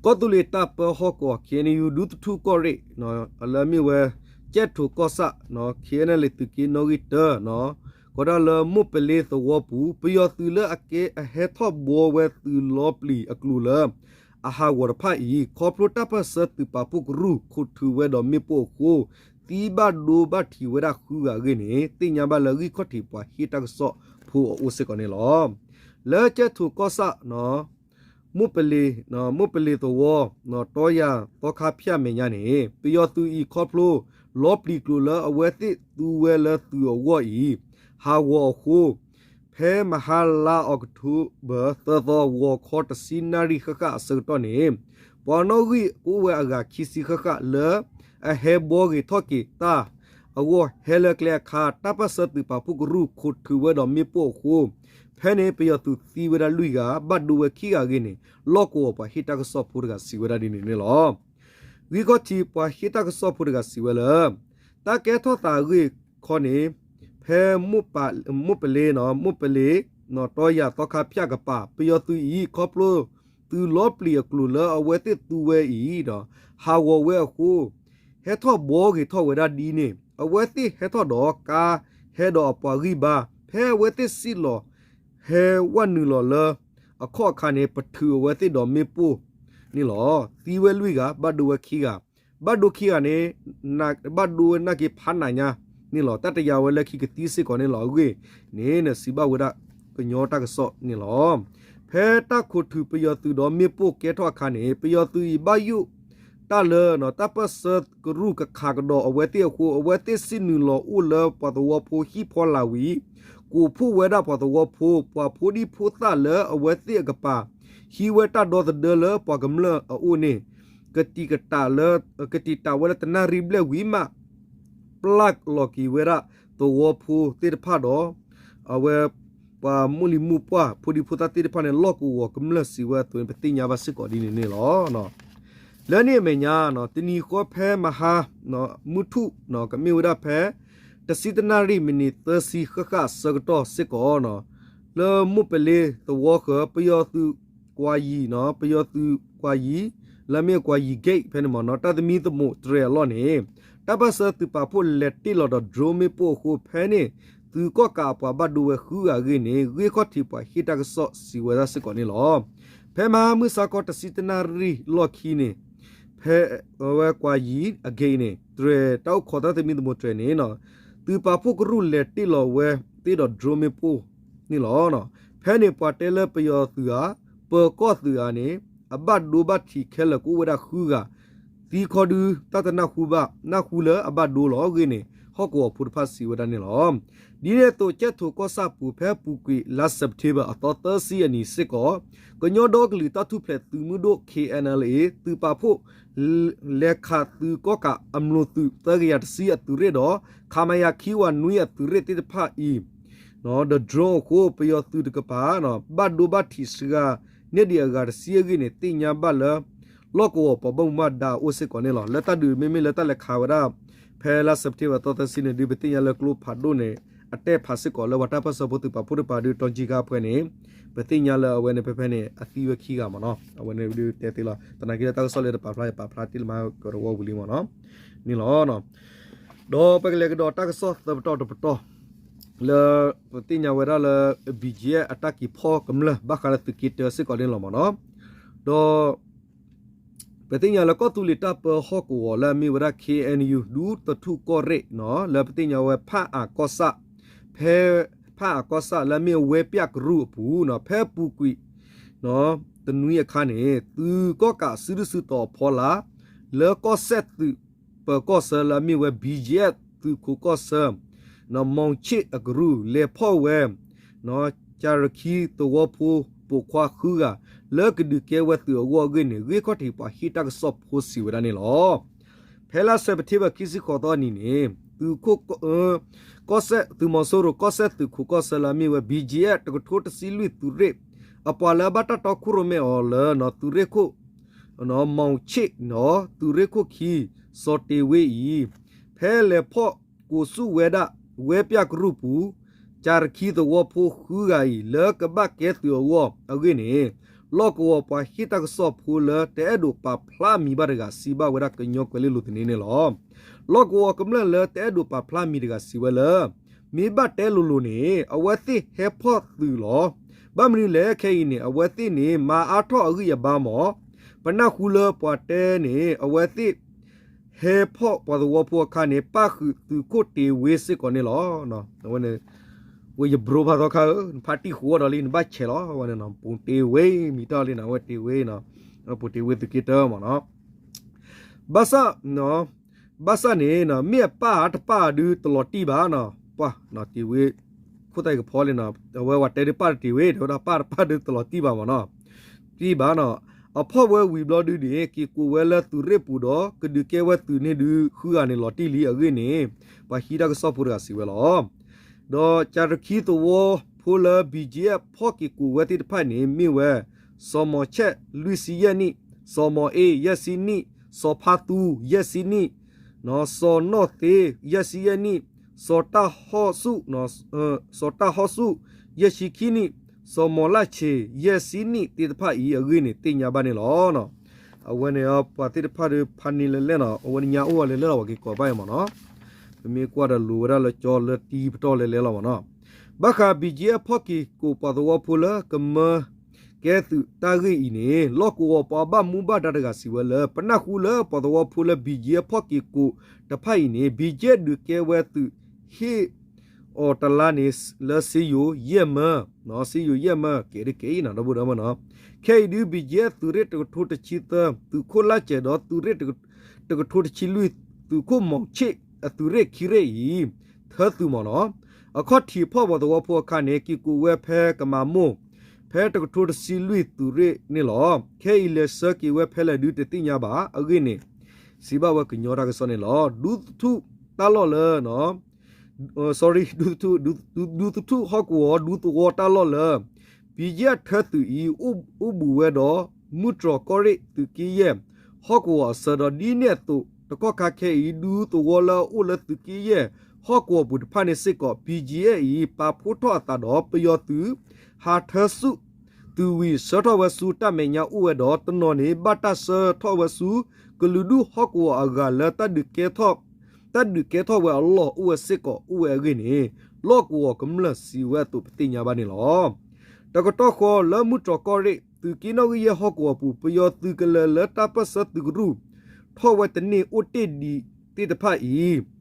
ကီၢ်သူလ့ၤတၢ်ပၢဟီၣ်ကဝီၤ ခ့ၣ်အဲၣ်ယူၣ် ဒူသထူၣ်ကီၢ်ရ့ၣ် လၢအမ့ၢ်ဝဲ ကၠဲၣ်ထိၣ်ကီၢ်ဆၣ် ခ့ၣ်အဲၣ်ယူၣ် သုးက့နီၣ်ဂံၢ်တၢ ကီးဒၣ်လၢမိၢ်ပလ့သဝီပူၤ ပယီၤသုးလၢအကဲအဟဲထီၣ်ဘှီဝဲသုးလီပျံၤအကျိၤလၢ အဟးဂီၤတဖၣ်အံၤ ခီဖျိတၢ်ပၢၢ်ဆၢသုးပာ်ဖှိၣ်ကရူၢ် ခိးထုးဝဲဒီးမ့ၣ်ပိၢ်အဃိ သံဘၣ်ဒိဘၣ်ထံးဝဲဒၣ်ဃုဂၤအဂ့ၢ်န့ၣ် သ့ၣ်ညါဘၣ်လၢဂံၢ်ခီၣ်ထံးပှၤဟ့ၣ်တၢ်ကစီၣ်ဖိအအိၣ်စ့ၢ်ကီးန့ၣ်လီၤ. လၢကၠဲၣ်ထိၣ်ကီၢ်ဆၣ် မိၢ်ပလ့ မိၢ်ပလ့သဝီ တီယၤသီခါဖၠၣ်မဲာ်ညါန့ၣ် ပယီၤသုးအံၤခီဖျိ လီပျံၤကျိၤလၢအဝဲသ့ၣ်သူဝဲလၢသုးအဂီၢ်အံၤ ဟးဂီၤအဃိ ဖဲမဟါလါအီးကထိဘၢၣ် သၢသီ ဂီၤခီတဆံနၣ်ရံၣ်ဃၣ်ဃၣ်အဆၢကတီၢ်န့ၣ် ပှၤနီၣ်ဂံၢ်ကအိၣ်ဝဲအဂၤခံဆံဃၣ်ဃၣ်လၢ အဟဲဘှီဂ့ၤထီၣ်က့ၤတၢ်အဂီၢ် ဟဲလၢကျဲအခါ တၢ်ပၢၢ်ဆၢသုးပာ်ဖှိၣ်ကရူၢ် ခိးထုးဝဲဒီးမ့ၣ်ပိၢ်အဃိ ဖဲန့ၣ် ပယီၤသုးသံဝဲဒၣ်လွံၢ်ဂၤ ဘၣ်ဒိဝဲခံဂၤအဂ့ၢ်န့ၣ် လီၢ်ကဝီၤပှၤဟ့ၣ်တၢ်ကစီၣ်ဖိတဂၤစံးဝဲဒၣ်ဒ်န့ၣ်န့ၣ်လီၤ. ဂံၢ်ခီၣ်ထံးပှၤဟ့ၣ်တၢ်ကစီၣ်ဖိတဂၤစံးဝဲလၢ တၢ်ကဲထီၣ်သးအဂ့ၢ်ခီန့ၣ် ဖဲ မိၢ်ပလ့ မိၢ်ပလ့ တီယၤသီခါဖၠၣ်ကပၤ ပယီၤသုးအံၤ ခီဖျိသုးလီပျံၤအကျိၤလၢအဝဲသ့ၣ်သူဝဲအံၤဒီး ဟးဂီၤဝဲအဃိ ဟဲထီၣ်ဘှီဂ့ၤထီၣ်ဝဲဒၣ်ဒ်န့ၣ် အဝဲသ့ၣ်ဟဲထီၣ်ဒီးကါ ဟဲဒီးအပှၤဂံၢ်ဘါ ဖဲအဝဲသ့ၣ်စံၣ်လီၤ ဟဲဝဲနုာ်လီၤလၢ အခီၣ်အခါန့ၣ် ပထုးအဝဲသ့ၣ်ဒီးမ့ၣ်ပိၢ်န့ၣ်လီၤ. သံဝဲလွံၢ်ဂၤ ဘၣ်ဒိဝဲခံဂၤ ဘၣ်ဒိခံဂၤန့ၣ် ဘၣ်ဒိဝဲနာ်က့ဖးနးညါန့ၣ်လီၤ. တၢ်တယာ်ဝဲလၢခံကသံစ့ၢ်ကီးန့ၣ်လီၤ. အဂ့ၢ်န့ၣ် နစံးဘၣ်ဝဲဒၣ်ကညီတၢ်ကစီၣ်န့ၣ်လီၤ. ဖဲတၢ်ခိးထုးပယီၤသုးဒီးမ့ၣ်ပိၢ်ကဲထီၣ်အခါန့ၣ် ပယီၤသုးအံၤဘၣ်ယိၣ်တၢ်လၢ တၢ်ပၢၢ်ဆၢကရူၢ်ကခးကဒီးအဝဲသ့ၣ်အဃိ အဝဲသ့ၣ်စံၣ်နုာ်လီၤအိၣ်လၢပှၤသဝီဖိဟံၣ်ဖီလာ်ဝံၤ ကိးဖှိၣ်ဝဲဒၣ်ပှၤသဝီဖိ ပှၤဖိဒံဖိသၣ်လၢအဝဲသ့ၣ်အကပၤ ဟံးဝဲတၢ်ဒီသဒၢလၢပှၤကမျၢၢ်အအိၣ်န့ၣ် ကတံာ်ကတးလၢ ကတံာ်တာ်ဝဲလၢတနၣ်ရံၣ်ဘျဲၣ်ဝံၤမး ပျၢ်လီၤက့ၤဝဲဒၣ်သဝီဖိသ့ၣ်တဖၣ်ဒီး အဝဲ ပှၤမိၢ်လံၤမိၢ်ပှၢ် ဖိဒံဖိသၣ်သ့ၣ်တဖၣ်န့ၣ် လီၢ်ကဝီၤကမျၢၢ်စံးဝဲအသိးန့ၣ် ပသ့ၣ်ညါဘၣ်စ့ၢ်ကီးဒ်န့ၣ်န့ၣ်လီၤ. လၢန့ၣ်အမဲာ်ညါ တနံၤဃီဖဲမဟါ မုၢ်ထူၣ် ကမ့ၢ်ဝဲဒၣ်ဖဲ တဆံတနၣ်ရံၣ်မံးနံးသၢဆံဃၣ်ဃၣ်အဆၢကတီၢ်စ့ၢ်ကီး လၢမိၢ်ပလ့သဝီဃၢၤ ပယီၤသုးကွၢ်ယံၤ ပယီၤသုးကွၢ်ယံၤ လၢအမ့ၢ်ကွၢ်ယံၤ gate ဖဲန့ၣ်မ့ၢ်နီၤ တၢ်သမံသမိးတြဲၤအလီၢ်န့ၣ် တၢ်ပၢၢ်ဆၢသုးပာ်ဖှိၣ်လဲၤတ့ၢ်လီၤဒီး drone မ့ၣ်ပိၢ်အဃိ ဖဲန့ၣ် သုးကီၣ်ကးအပှၤဘၣ်ဒိဝဲဃုဂၤအဂ့ၢ်န့ၣ် ဂ့ၢ်ခီၣ်ထံးပှၤဟ့ၣ်တၢ်ကစီၣ်စံးဝဲဒၣ်စ့ၢ်ကီးန့ၣ်လီၤ. ဖဲမဟါမုၢ်ဆါခီတဆံတနၣ်ရံၣ်လီၢ်ခံန့ၣ် ဖဲအဝဲကွၢ်ယံၤအ gate န့ၣ် တြဲၤတၢ်အိၣ်ခိးတၢ်သမံသမိးတြဲၤန့ၣ် သုးပာ်ဖှိၣ်ကရူၢ်လဲၤတ့ၢ်လီၤဝဲသ့ၣ်ဒီး drone မ့ၣ်ပိၢ်န့ၣ်လီၤ. ဖဲန့ၣ်ပှၤတဲလၢပယီၤသုးဧါ ပၢၤကီၢ်သုးဧါန့ၣ် အဘၣ်ဒိဘၣ်ထံးခဲလၢာ်ကအိၣ်ဝဲဒၣ်ဃုဂၤ သံခီဒုတၢ်တနၢ်ဟူဘၣ် နၢ်ဟူလၢအဘၣ်ဒိလီၤအဂ့ၢ်န့ၣ် ဟီၣ်ကဝီၤဖိတဖၣ်စံးဝဲဒၣ်န့ၣ်လီၤ. ဒ်န့ၣ်အသိး ကၠဲၣ်ထိးကီၢ်ဆၣ်ပူၤ ဖဲအပူၤကွံာ်လါစဲးပထ့ဘၢၣ်အသီသၢဆံအနံၤစ့ၢ်ကီး ကညီဒီကလုာ်တၢ်ထူၣ်ဖျဲးသုးမုၢ်ဒိၣ် K N L A သုးပာ်ဖှိၣ် လဲၤခးသုးကီၣ်ကးအမျိာ်သုးသၢကယၤတဆံအသုးရ့ၣ်ဒီး ခမရ ခံဝးနွံအသုးရ့ၣ်သ့ၣ်တဖၣ်အံၤ ဒီး drone အဃိ ပယီၤသုးတကပၤ ဘၣ်ဒိဘၣ်ထံးစှၤ န့ၢ်ဒံးအဂၤတဆံအဂ့ၢ်န့ၣ် သ့ၣ်ညါဘၣ်လၢ လီၢ်ကဝီၤပှၤဘၣ်မူဘၣ်ဒါအအိၣ်စ့ၢ်ကီးန့ၣ်လီၤ. လၢတၢ်ဒုးမ့မ့ၢ်လၢတၢ်လဲၤခးဝဲဒၣ် ဖဲလါစဲးပထ့ဘၢၣ်သီသၢဆံန့ၣ်ဒုး ပသ့ၣ်ညါလၢကျိဖးဒိၣ်န့ၣ် အတဲာ်ဖးစ့ၢ်ကီးလၢပှၤတၢ်ပၢၢ်ဆၢဖိသုးပာ်ဖှိၣ်တကပၤဒုး တီကံကါဖဲန့ၣ် ပသ့ၣ်ညါလၢအဝဲန့ၣ်ဖဲဖဲန့ၣ် အသံဝဲခံဂၤမ့ၢ်နီၤ အဝဲန့ၣ်ဒုးတဲသ့လီၤ. သနာ်က့လၢတၢ်ကစီၣ်လၢတပာ်ဖျါ ယပာ်ဖျါတ့ၢ်လၢမၤကရၢဝီပူၤလံမ့ၢ်နီၤ န့ၣ်လီၤ. ဒီးပကလဲၤကဒီးတၢ်ကစီၣ်သၢပတီၢ်တပတီၢ် လၢ ပသ့ၣ်ညါဝဲဒၣ်လၢ B G F အတၢ်က့ၤဖီၣ်ကမျၢၢ် ဘၣ်ဃးလၢသုးက့တၢစ့ၢ်ကီးန့ၣ်လီၤမ့ၢ်နီၤ. ဒီး ပသ့ၣ်ညါလၢကီၢ်သူလ့ၤတၢ်ပၢဟီၣ်ကဝီၤလၢအမ့ၢ်ဝဲဒၣ် K N U ဒူသထူၣ်ကီၢ်ရ့ၣ် လၢပသ့ၣ်ညါဝဲဖၣ်အၣ်ကီၢ်ဆၣ် ဖဲ ဖၣ်အၣ်ကီၢ်ဆၣ်လၢအမ့ၢ်ဝဲပၠၣ်ကရူၢ်အပူၤ ဖဲအပူၤကွံာ် တနွံအခါန့ၣ် သုးကီၣ်ကးစုဒုၣ်စုတီၤအဖီလာ် လၢကီၢ်စဲၣ်သုးပၢၤကီၢ်ဆၢလၢအမ့ၢ်ဝဲ B G F သုးခိးကီၢ်ဆၢ မီၣ်ဆ့ၣ်အကရူၢ် လဲၤဖီၣ်ဝဲ ကၠၤရခံသဝီဖိပိာ်ခွါဃုဂၤ လၢကဒုးကဲဝဲသုးအဂီၢ်အဂ့ၢ်န့ၣ် ဂ့ၢ်ခီၣ်ထံးပှၤဟ့ၣ်တၢ်ကစီၣ်ဖိစံးဝဲဒၣ်န့ၣ်လီၤ. ဖဲလါစဲးပထ့ဘၢၣ်ခံဆံဃိးသီအနံၤန့ၣ် သုးခိၣ် ကီၢ်စဲၣ် သုးမီၤစိရိၤကီၢ်စဲၣ်သုးခိးကီၢ်ဆၢလၢအမ့ၢ်ဝဲ B G F တကထိတဆံလွံၢ်သုးရ့ၣ် အပှၤလၢအဘၣ်တၢ်တီခိၣ်ရိၣ်မဲအီၤလၢ သုးရ့ၣ်ခိၣ် မီၣ်ဆ့ၣ် သုးရ့ၣ်ခိၣ်ခံ စီၤတ့ၤဝ့အံၤ ဖဲလဲၤဖီၣ်ကိးဆူၣ်ဝဲဒၣ် ဝဲပၠၣ်ကရူၢ်ပူၤ ကၠၤရခံသဝီဖိဃုဂၤအံၤ လၢကဘၣ်ကဲသုးအဂီၢ်အဂ့ၢ်န့ၣ် လီၢ်ကဝီၤပှၤဟ့ၣ်တၢ်ကစီၣ်ဖိလၢတအဲၣ်ဒိးပာ်ဖျါမံၤဘၣ်တဂၤ စံးဘၣ်ဝဲဒၣ်ကညီကွဲၤလ့လိၤသန့န့ၣ်လီၤ. လီၢ်ကဝီၤကမျၢၢ်လၢတအဲၣ်ဒိးပာ်ဖျါမံၤတဂၤစံးဝဲလၢ မ့ၢ်ဘၣ်တဲလိၤလိၤန့ၣ် အဝဲသ့ၣ်ဟဲဖီၣ်သုးလီၤ. ဘၣ်မနုၤလဲၣ်ခဲအံၤန့ၣ် အဝဲသ့ၣ်န့ၣ် မၤအါထီၣ်အဂံၢ်အဘါမး ပနၢ်ဟူလၢပှၤတဲန့ၣ် အဝဲသ့ၣ် ဟဲဖီၣ်ပှၤသဝီဖိအခါန့ၣ် ပၣ်ဃုာ်သုးခိၣ်တ့ၤဝ့စ့ၢ်ကီးန့ၣ်လီၤ. အဝဲန့ၣ် ဝဲယဘြိဖးသီခါဧၢ နဖါတံၢ်ဃိဒီးလံ နဘၣ်ဆဲးလီၤ အဝဲန့ၣ်နီၤ ပိၤတ့ၤဝ့ မံၤတၢ်လံနီၤ အဝဲတ့ၤဝ့နီၤ ပိၤတ့ၤဝ့သုးက့တၢမးနီၤ ဘၣ်ဆၣ် ဘၣ်ဆၣ်န့ၣ် မ့ၢ်အပၣ်ဧါတပၣ်ဧါဒုးတလီၤတံၢ်ဘၣ်နီၤ ပှၤ တ့ၤဝ့ ခိၣ်သၣ်အံၤကဖီလံနီၤ အဝဲဝဲတဲဒုးပၣ်တတ့ၤဝ့ တဲဝဲဒၣ်ပၣ်တပၣ်ဒုးတလီၤတံၢ်ဘၣ်မးနီၤ တံၢ်ဘၣ်နီၤ အဖီၣ်ဝဲဝံၤဘျီဒုန့ၣ် က့ၤကိးဝဲလၢသုးရ့ၣ်ပူၤဒီး ကဒုးကဲဝဲသုးန့ၣ်ဒုး ဃုဂၤန့ၣ်လီၤတံၢ်လံအဂ့ၢ်န့ၣ် ပှၤဟံးတၢ်ကစီၣ်ဖိတဂၤစံးဝဲလီၤ. ဒီးကၠၤရခံသဝီဖိလၢ B G F ဖီၣ်က့ၤကိးဝဲသ့ၣ်တဖၣ်န့ၣ် မ့ၢ်ဝဲ စီၤမီၤဆဲး လွံၢ်ဆံယဲၢ်နံၣ်, စီၤမီၤအ့ ယဲၢ်ဆံနံၣ်, စီၤဖါသူ ယဲၢ်ဆံနံၣ်, စီၤနီၣ်သ့ ယဲၢ်ဆံယဲၢ်နံၣ်, စီၤတၢ်ဟီၣ်ဆူၣ် စီၤတၢ်ဟီၣ်ဆူၣ် ယဲၢ်ဆံခံနံၣ်, စီၤမီၤလၢ်ဆ့ ယဲၢ်ဆံနံၣ်သ့ၣ်တဖၣ်အံၤအဂ့ၢ်န့ၣ် သ့ၣ်ညါဘၣ်န့ၣ်လီၤ. အဝဲန့ၣ်ပှၤသ့ၣ်တဖၣ်ဒီးဖးန့ၢ်လဲၤလဲၣ်နီၤ အဝဲညါအိၣ်ဝဲလဲၤလဲၣ်လီၤ ပှၤက့ၤကိးဘၣ်အံၤမးနီၤ ပမ့ၢ်ကွၢ်ဒီးလိၤဝဲဒၣ်လၢကၠီလၢတံၤပတီၢ်လဲၤလဲၣ်လီၤမးနီၤ ဘၣ်ဃး B G F ဖီၣ်က့ၤကိးပှၤသဝီဖိလၢကမၢကဲသုးတၢ်ဂ့ၢ်အံၤန့ၣ် လီၢ်ကဝီၤပှၤဘၣ်မူဘၣ်ဒါတဂၤစံးဝဲလၢ ပနၢ်ဟူလၢပှၤသဝီဖိလၢ B G F ဖီၣ်က့ၤကိးတဖၣ်အံၤန့ၣ် B G F ဒုးကဲဝဲသုးဟ့ၣ် အီၤတလါန့ၣ် လၢစ့ယိၤယဲၢ်မၢ, စ့ယိၤယဲၢ်မၢ ကဲဒ်ကဲအံၤနီၤ ဒီပုၢ်ဒီဝဲၢ်နီၤ, ခဲအံၤဒုး BGF သုးရ့ၣ်တကထိတဆံသၢ သုးခိၣ်လၢ်စဲးဒီးသုးရ့ၣ်တကထိတဆံလွံၢ် သုးခိၣ်မီၤဆ့ၣ်အသုးရ့ၣ်ခံရ့ၣ်အံၤ ထၢသုးမးနီၤ အခီၣ်ထံးဖီၣ်ပှၤသဝီဖိအခါန့ၣ် က့ၤကိးဝဲဖဲကမၤမိၢ် ဖဲတကထိတဆံလွံၢ်သုးရ့ၣ်န့ၣ်လီၤ. ခဲအံၤလဲၤဆှၢက့ၤဝဲဖဲလဲၣ်ဒုးတသ့ၣ်ညါဘၣ်. အဂ့ၢ်န့ၣ် စံးဘၣ်ဝဲကညီတၢ်ကစီၣ်န့ၣ်လီၤ. ဒူသထူၣ်တၢ်လီၢ်လၢ sorry ဒူသထူၣ် ဒူသထူၣ်ဟီၣ်ကဝီၤဒူသဝီတၢ်လီၢ်လၢ ဘံယဲၣ်ထၢသုးအံၤ အိၣ်ဘူးဝဲဒီး မုၢ်တြီၤကီၢ်ရ့ၣ်သုးက့ယဲၢ် ဟီၣ်ကဝီၤအဆၢဒီး ဒ်န့ၣ်အသိး တကီၢ်ခါခဲအံၤ ဒူသဝီလၢအအိၣ်လၢသုးက့ယဲၢ် ဟီၣ်ကဝီၤပူၤတဖၣ်န့ၣ်စ့ၢ်ကီး ဘံယဲၣ်အံၤ ပာ်ဖှိၣ်ထီၣ်အသးဒီး ပယီၤသုး ဟးထၢဆူၣ် သုးဝံၤဆှၢထီၣ်ဝဲဆူတၢ်မဲာ်ညါအိၣ်ဝဲဒီး တနီၤန့ၣ် ဘၣ်တၢ်ဆှၢထီၣ်ဝဲဆူ ကလုာ်ဒူၣ်ဟီၣ်ကဝီၤအဂၤလၢ တၢ်ဒုးကဲထီၣ်ဝဲအလီၢ်အိၣ်ဝဲစ့ၢ်ကီးအိၣ်ဝဲအဂ့ၢ်န့ၣ် လီၢ်ကဝီၤကမျၢၢ်စံးဝဲအသိးပသ့ၣ်ညါဘၣ်န့ၣ်လီၤ. တကတီၢ်ဃီလၢမုၢ်တြီၤကီၢ်ရ့ၣ် သုးက့နီၣ်ဂံၢ်ယဲၢ်ဟီၣ်ကဝီၤပူၤ ပယီၤသုးကလၢၤလၢတၢ်ပၢၢ်ဆၢသုးကရူၢ် ထီၣ်ဝဲတန့ၢ်အိၣ်တ့ၢ်ဒံးသ့ၣ်တဖၣ်အံၤ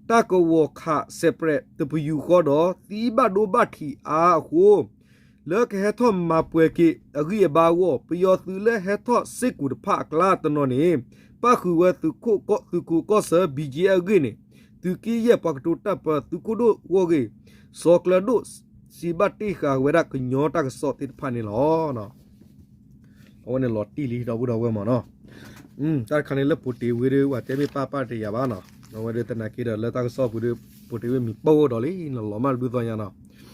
တၢ်ကဝီၤခးစဲးပြဲးတပယူာ်ဃီဒီး သံဘၣ်ဒိဘၣ်ထံးအါအဃိ လၢကဟဲထီၣ်မၤပှဲၤက့ၤအဂံၢ်အဘါအဂီၢ် ပယီၤသုးလၢဟဲထီၣ်စ့ၢ်ကီးတဖၣ်အကျါတနီၤန့ၣ် ပၣ်ဃုာ်ဝဲသုးခိၣ်သုးခိၣ်ကီၢ်ဆၢ ဘံက့အဂ့ၢ်န့ၣ် သုးက့ယဲၢ်ပှၤကတိၤတၢ်ပၢသုးခိၣ်ဒိၣ်ဂီၢ်ဂ့ၢ် စီၤကျၢၤဒိၣ် စံးဘၣ်တ့ၢ်ဃာ်ဝဲဒၣ်ကညီတၢ်ကစီၣ်သ့ၣ်တဖၣ်န့ၣ်လီၤ. အဝဲန့ၣ်လီၤတံၢ်လံဒီပုၢ်ဒီဝဲၢ်မးနီၤ. တၢ်တခါန့ၣ်လၢပိာ်တ့ၢ်ဝ့ၢ်ဒီး ပှၤတဲမ့ၢ်ပၢ်ပၢ်တယာ်ဘၣ်နီၤ. အဝဲဒၣ်သနာ်က့ဒီးလၢတၢ်ကစီၣ်ပူၤဒီး ပိာ်တ့ၢ်ဝ့ၢ်မံၤပၢၢ်ဒီးလံ နလီၤမၢ်ဒုးသီညါနီၤ.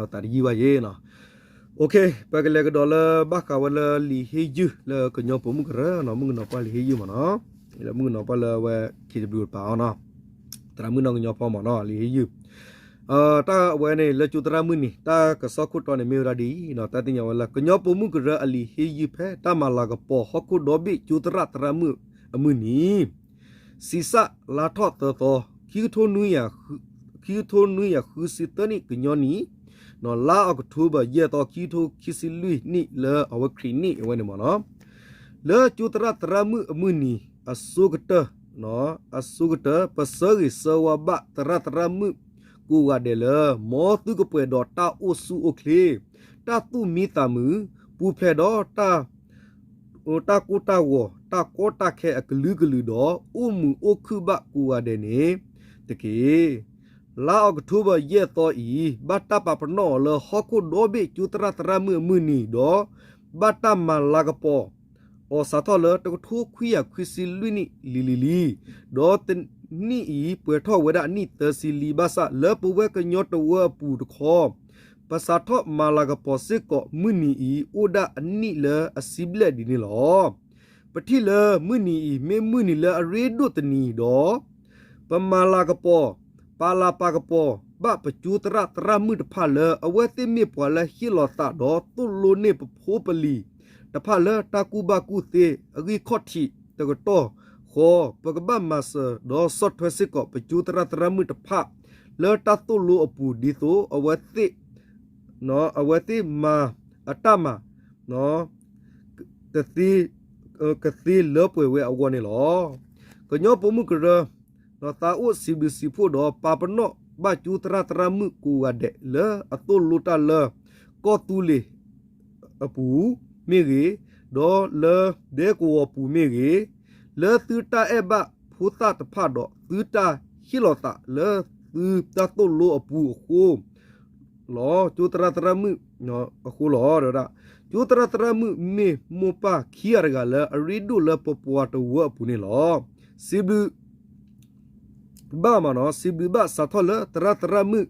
သးတယံာ်ဘၣ်ယ့ၣ်နီၤ. ပကလဲၤကဒီးလၢဘၣ်ဃးဝဲလၢလံာ်ဟ့ၣ်ယုၢ်လၢကညီပိာ်မုၣ်ကရၢနီၤ မုၣ်ကနီၤပှၢ်လံာ်ဟ့ၣ်ယုၢ်မးနီၤ. လၢမုၣ်ကနီၤပှၢ်လၢအဝဲ ခ့တဘျုးတပၤအီၤနီၤ သရၣ်မုၣ်နီၢ်ကညီဖီမးနီၤ လံာ်ဟ့ၣ်ယုၢ် တၢ်အဝဲန့ၣ် လၢကၠိသရၣ်မုၣ်န့ၣ် တၢ်ကစီၣ်ခိၣ်တီန့ၣ်မ့ၢ်ဝဲဒၣ်ဒ်အံၤနီၤ တၢ်သ့ၣ်ညါဝဲလၢ ကညီပိာ်မုၣ်ကရၢအလံာ်ဟ့ၣ်ယုၢ်ဖဲ တၢ်မၤလၤကပီၤဟီၣ်ခိၣ်ဒီဘ့ၣ်ကၠိသရၣ်သရၣ်မုၣ်အမုၢ်နံၤ စံးစၢ်လါထီၣ်သၢသီ ခံကထိနွံ ခံကထိနွံကယၤဃုဆံသၢနံၣ် ကညီနံၣ် လါအီးကထိဘၢၣ် ယဲၢ်သီ ခံကထိခံဆံလွံၢ်နံၣ် လၢအဝဲခရံာ်နံၣ်အဝဲန့ၣ်မးနီၤ. လၢကၠိသရၣ်သရၣ်မုၣ်အမုၢ်နံၤ အဆိကတၢၢ် အဆိကတၢၢ် ပဆၢဂ့ၤဆၢဝါဘၣ်သရၣ်သရၣ်မုၣ်ကိးဂၤဒဲးလၢ မ်သုကပှဲၤဒီးတၢ်အိၣ်ဆူၣ်အိၣ်ချ့ တၢ်သူၣ်မံသးမုာ် ပူၤဖျဲးဒီးတၢ် တၢ်ကိၢ်တၢ်ဂီၤ တၢ်ကီတၢ်ခဲအကလုာ်ကလုာ်ဒီး အိၣ်မုာ်အိၣ်ခုၣ်ဘၣ်ကိးဂၤဒဲးန့ၣ်တက့ၢ်. လါအီးကထိဘၢၣ် ယဲၢ်သီအံၤ ဘၣ်တၢ်ပာ်ပနီၣ်အီၤလၢ ဟီၣ်ခိၣ်ဒီဘ့ၣ်ကၠိသရၣ်သရၣ်မုၣ်အမုၢ်နံၤဒီး ဘၣ်တၢ်မၤလၤကပီၤ အီၤစးထီၣ်လၢ တကထိခွံကယၤခွံဆံလွံၢ်နံၣ်လံၤလံၤလံၤ, ဒီးတနံၣ်အံၤ ပှဲၤထီၣ်ဝဲဒၣ်အနံၣ်သၢဆံလံၤဘၣ်ဆၣ် လၢပဝဲကညီတဝၢအပူၤတခီ ပစးထီၣ်မၤလၤကပီၤစ့ၢ်ကီးမုၢ်နံၤအံၤ အိၣ်ဒၣ်အနံၣ်လၢအဆံဘျဲၣ်ဒ်န့ၣ်လီၤ. ပထံၣ်လၢမုၢ်နံၤအံၤ မ့ၢ်မုၢ်နံၤလၢအရ့ဒိၣ်တနံၤဒီး ပမၤလၤကပီၤ ပာ်လၤပာ်ကပီၤဘၣ်ပကၠိသရၣ်သရၣ်မုၣ်တဖၣ်လၢ အဝဲသ့ၣ်မ့ၢ်ပှၤလၢဟ့ၣ်လီၤသးဒီးသိၣ်လိန့ၢ်ပဖိပလံၤတဖၣ်လၢတၢ်ကူၣ်ဘၣ်ကူၣ်သ့အဂံၢ်ခီၣ်ထံးတကတီၢ်ဃီ ပကဘၣ်မၤစၢၤဒီးဆီၣ်ထွဲစ့ၢ်ကီးပကၠိသရၣ်သရၣ်မုၣ်တဖၣ်လၢတၢ်သိၣ်လိအပူၤ ဒ်သိးအဝဲသ့ၣ် အဝဲသ့ၣ်မၤအတၢ်မၤ တသ့ ကသ့လၢပှဲၤဝဲအဂီၢ်န့ၣ်လီၤ. ကညီပိာ်မုၣ်ကရၢ သးအိၣ်စံးဘျုးစံးဖှိၣ်ဒီး ပာ်ပနီၣ်ဘၣ်ကၠိသရၣ်သရၣ်မုၣ်ကိးဂၤဒဲးလၢအသိၣ်လိတၢ်လၢ ကီၢ်သူလ့ၤအပူၤမ့ၢ်ဂ့ၤ, ဒီးလၢဒဲကဝီၤပူၤမ့ၢ်ဂ့ၤ, လၢသုတၢ်အဲၣ်ဘၣ်ဖိသၣ်တဖၣ်ဒီး သုတၢ်ဟ့ၣ်လီၤသးလၢသုတၢ်သိၣ်လိအပူၤအဃိ လီၤ. ကၠိသရၣ်သရၣ်မုၣ်အဃိလီၤ. ကၠိသရၣ်သရၣ်မုၣ်မ့ၢ်မိၢ်ပၢ်ခံဂၤတဂၤလၢအရ့ဒိၣ်လၢပပှၤတဝၢအပူၤန့ၣ်လီၤ. စံးဘျုးဘၣ်မးနီၤ, စံးဘျုးဘၣ်စးထီၣ်လၢသရၣ်သရၣ်မုၣ်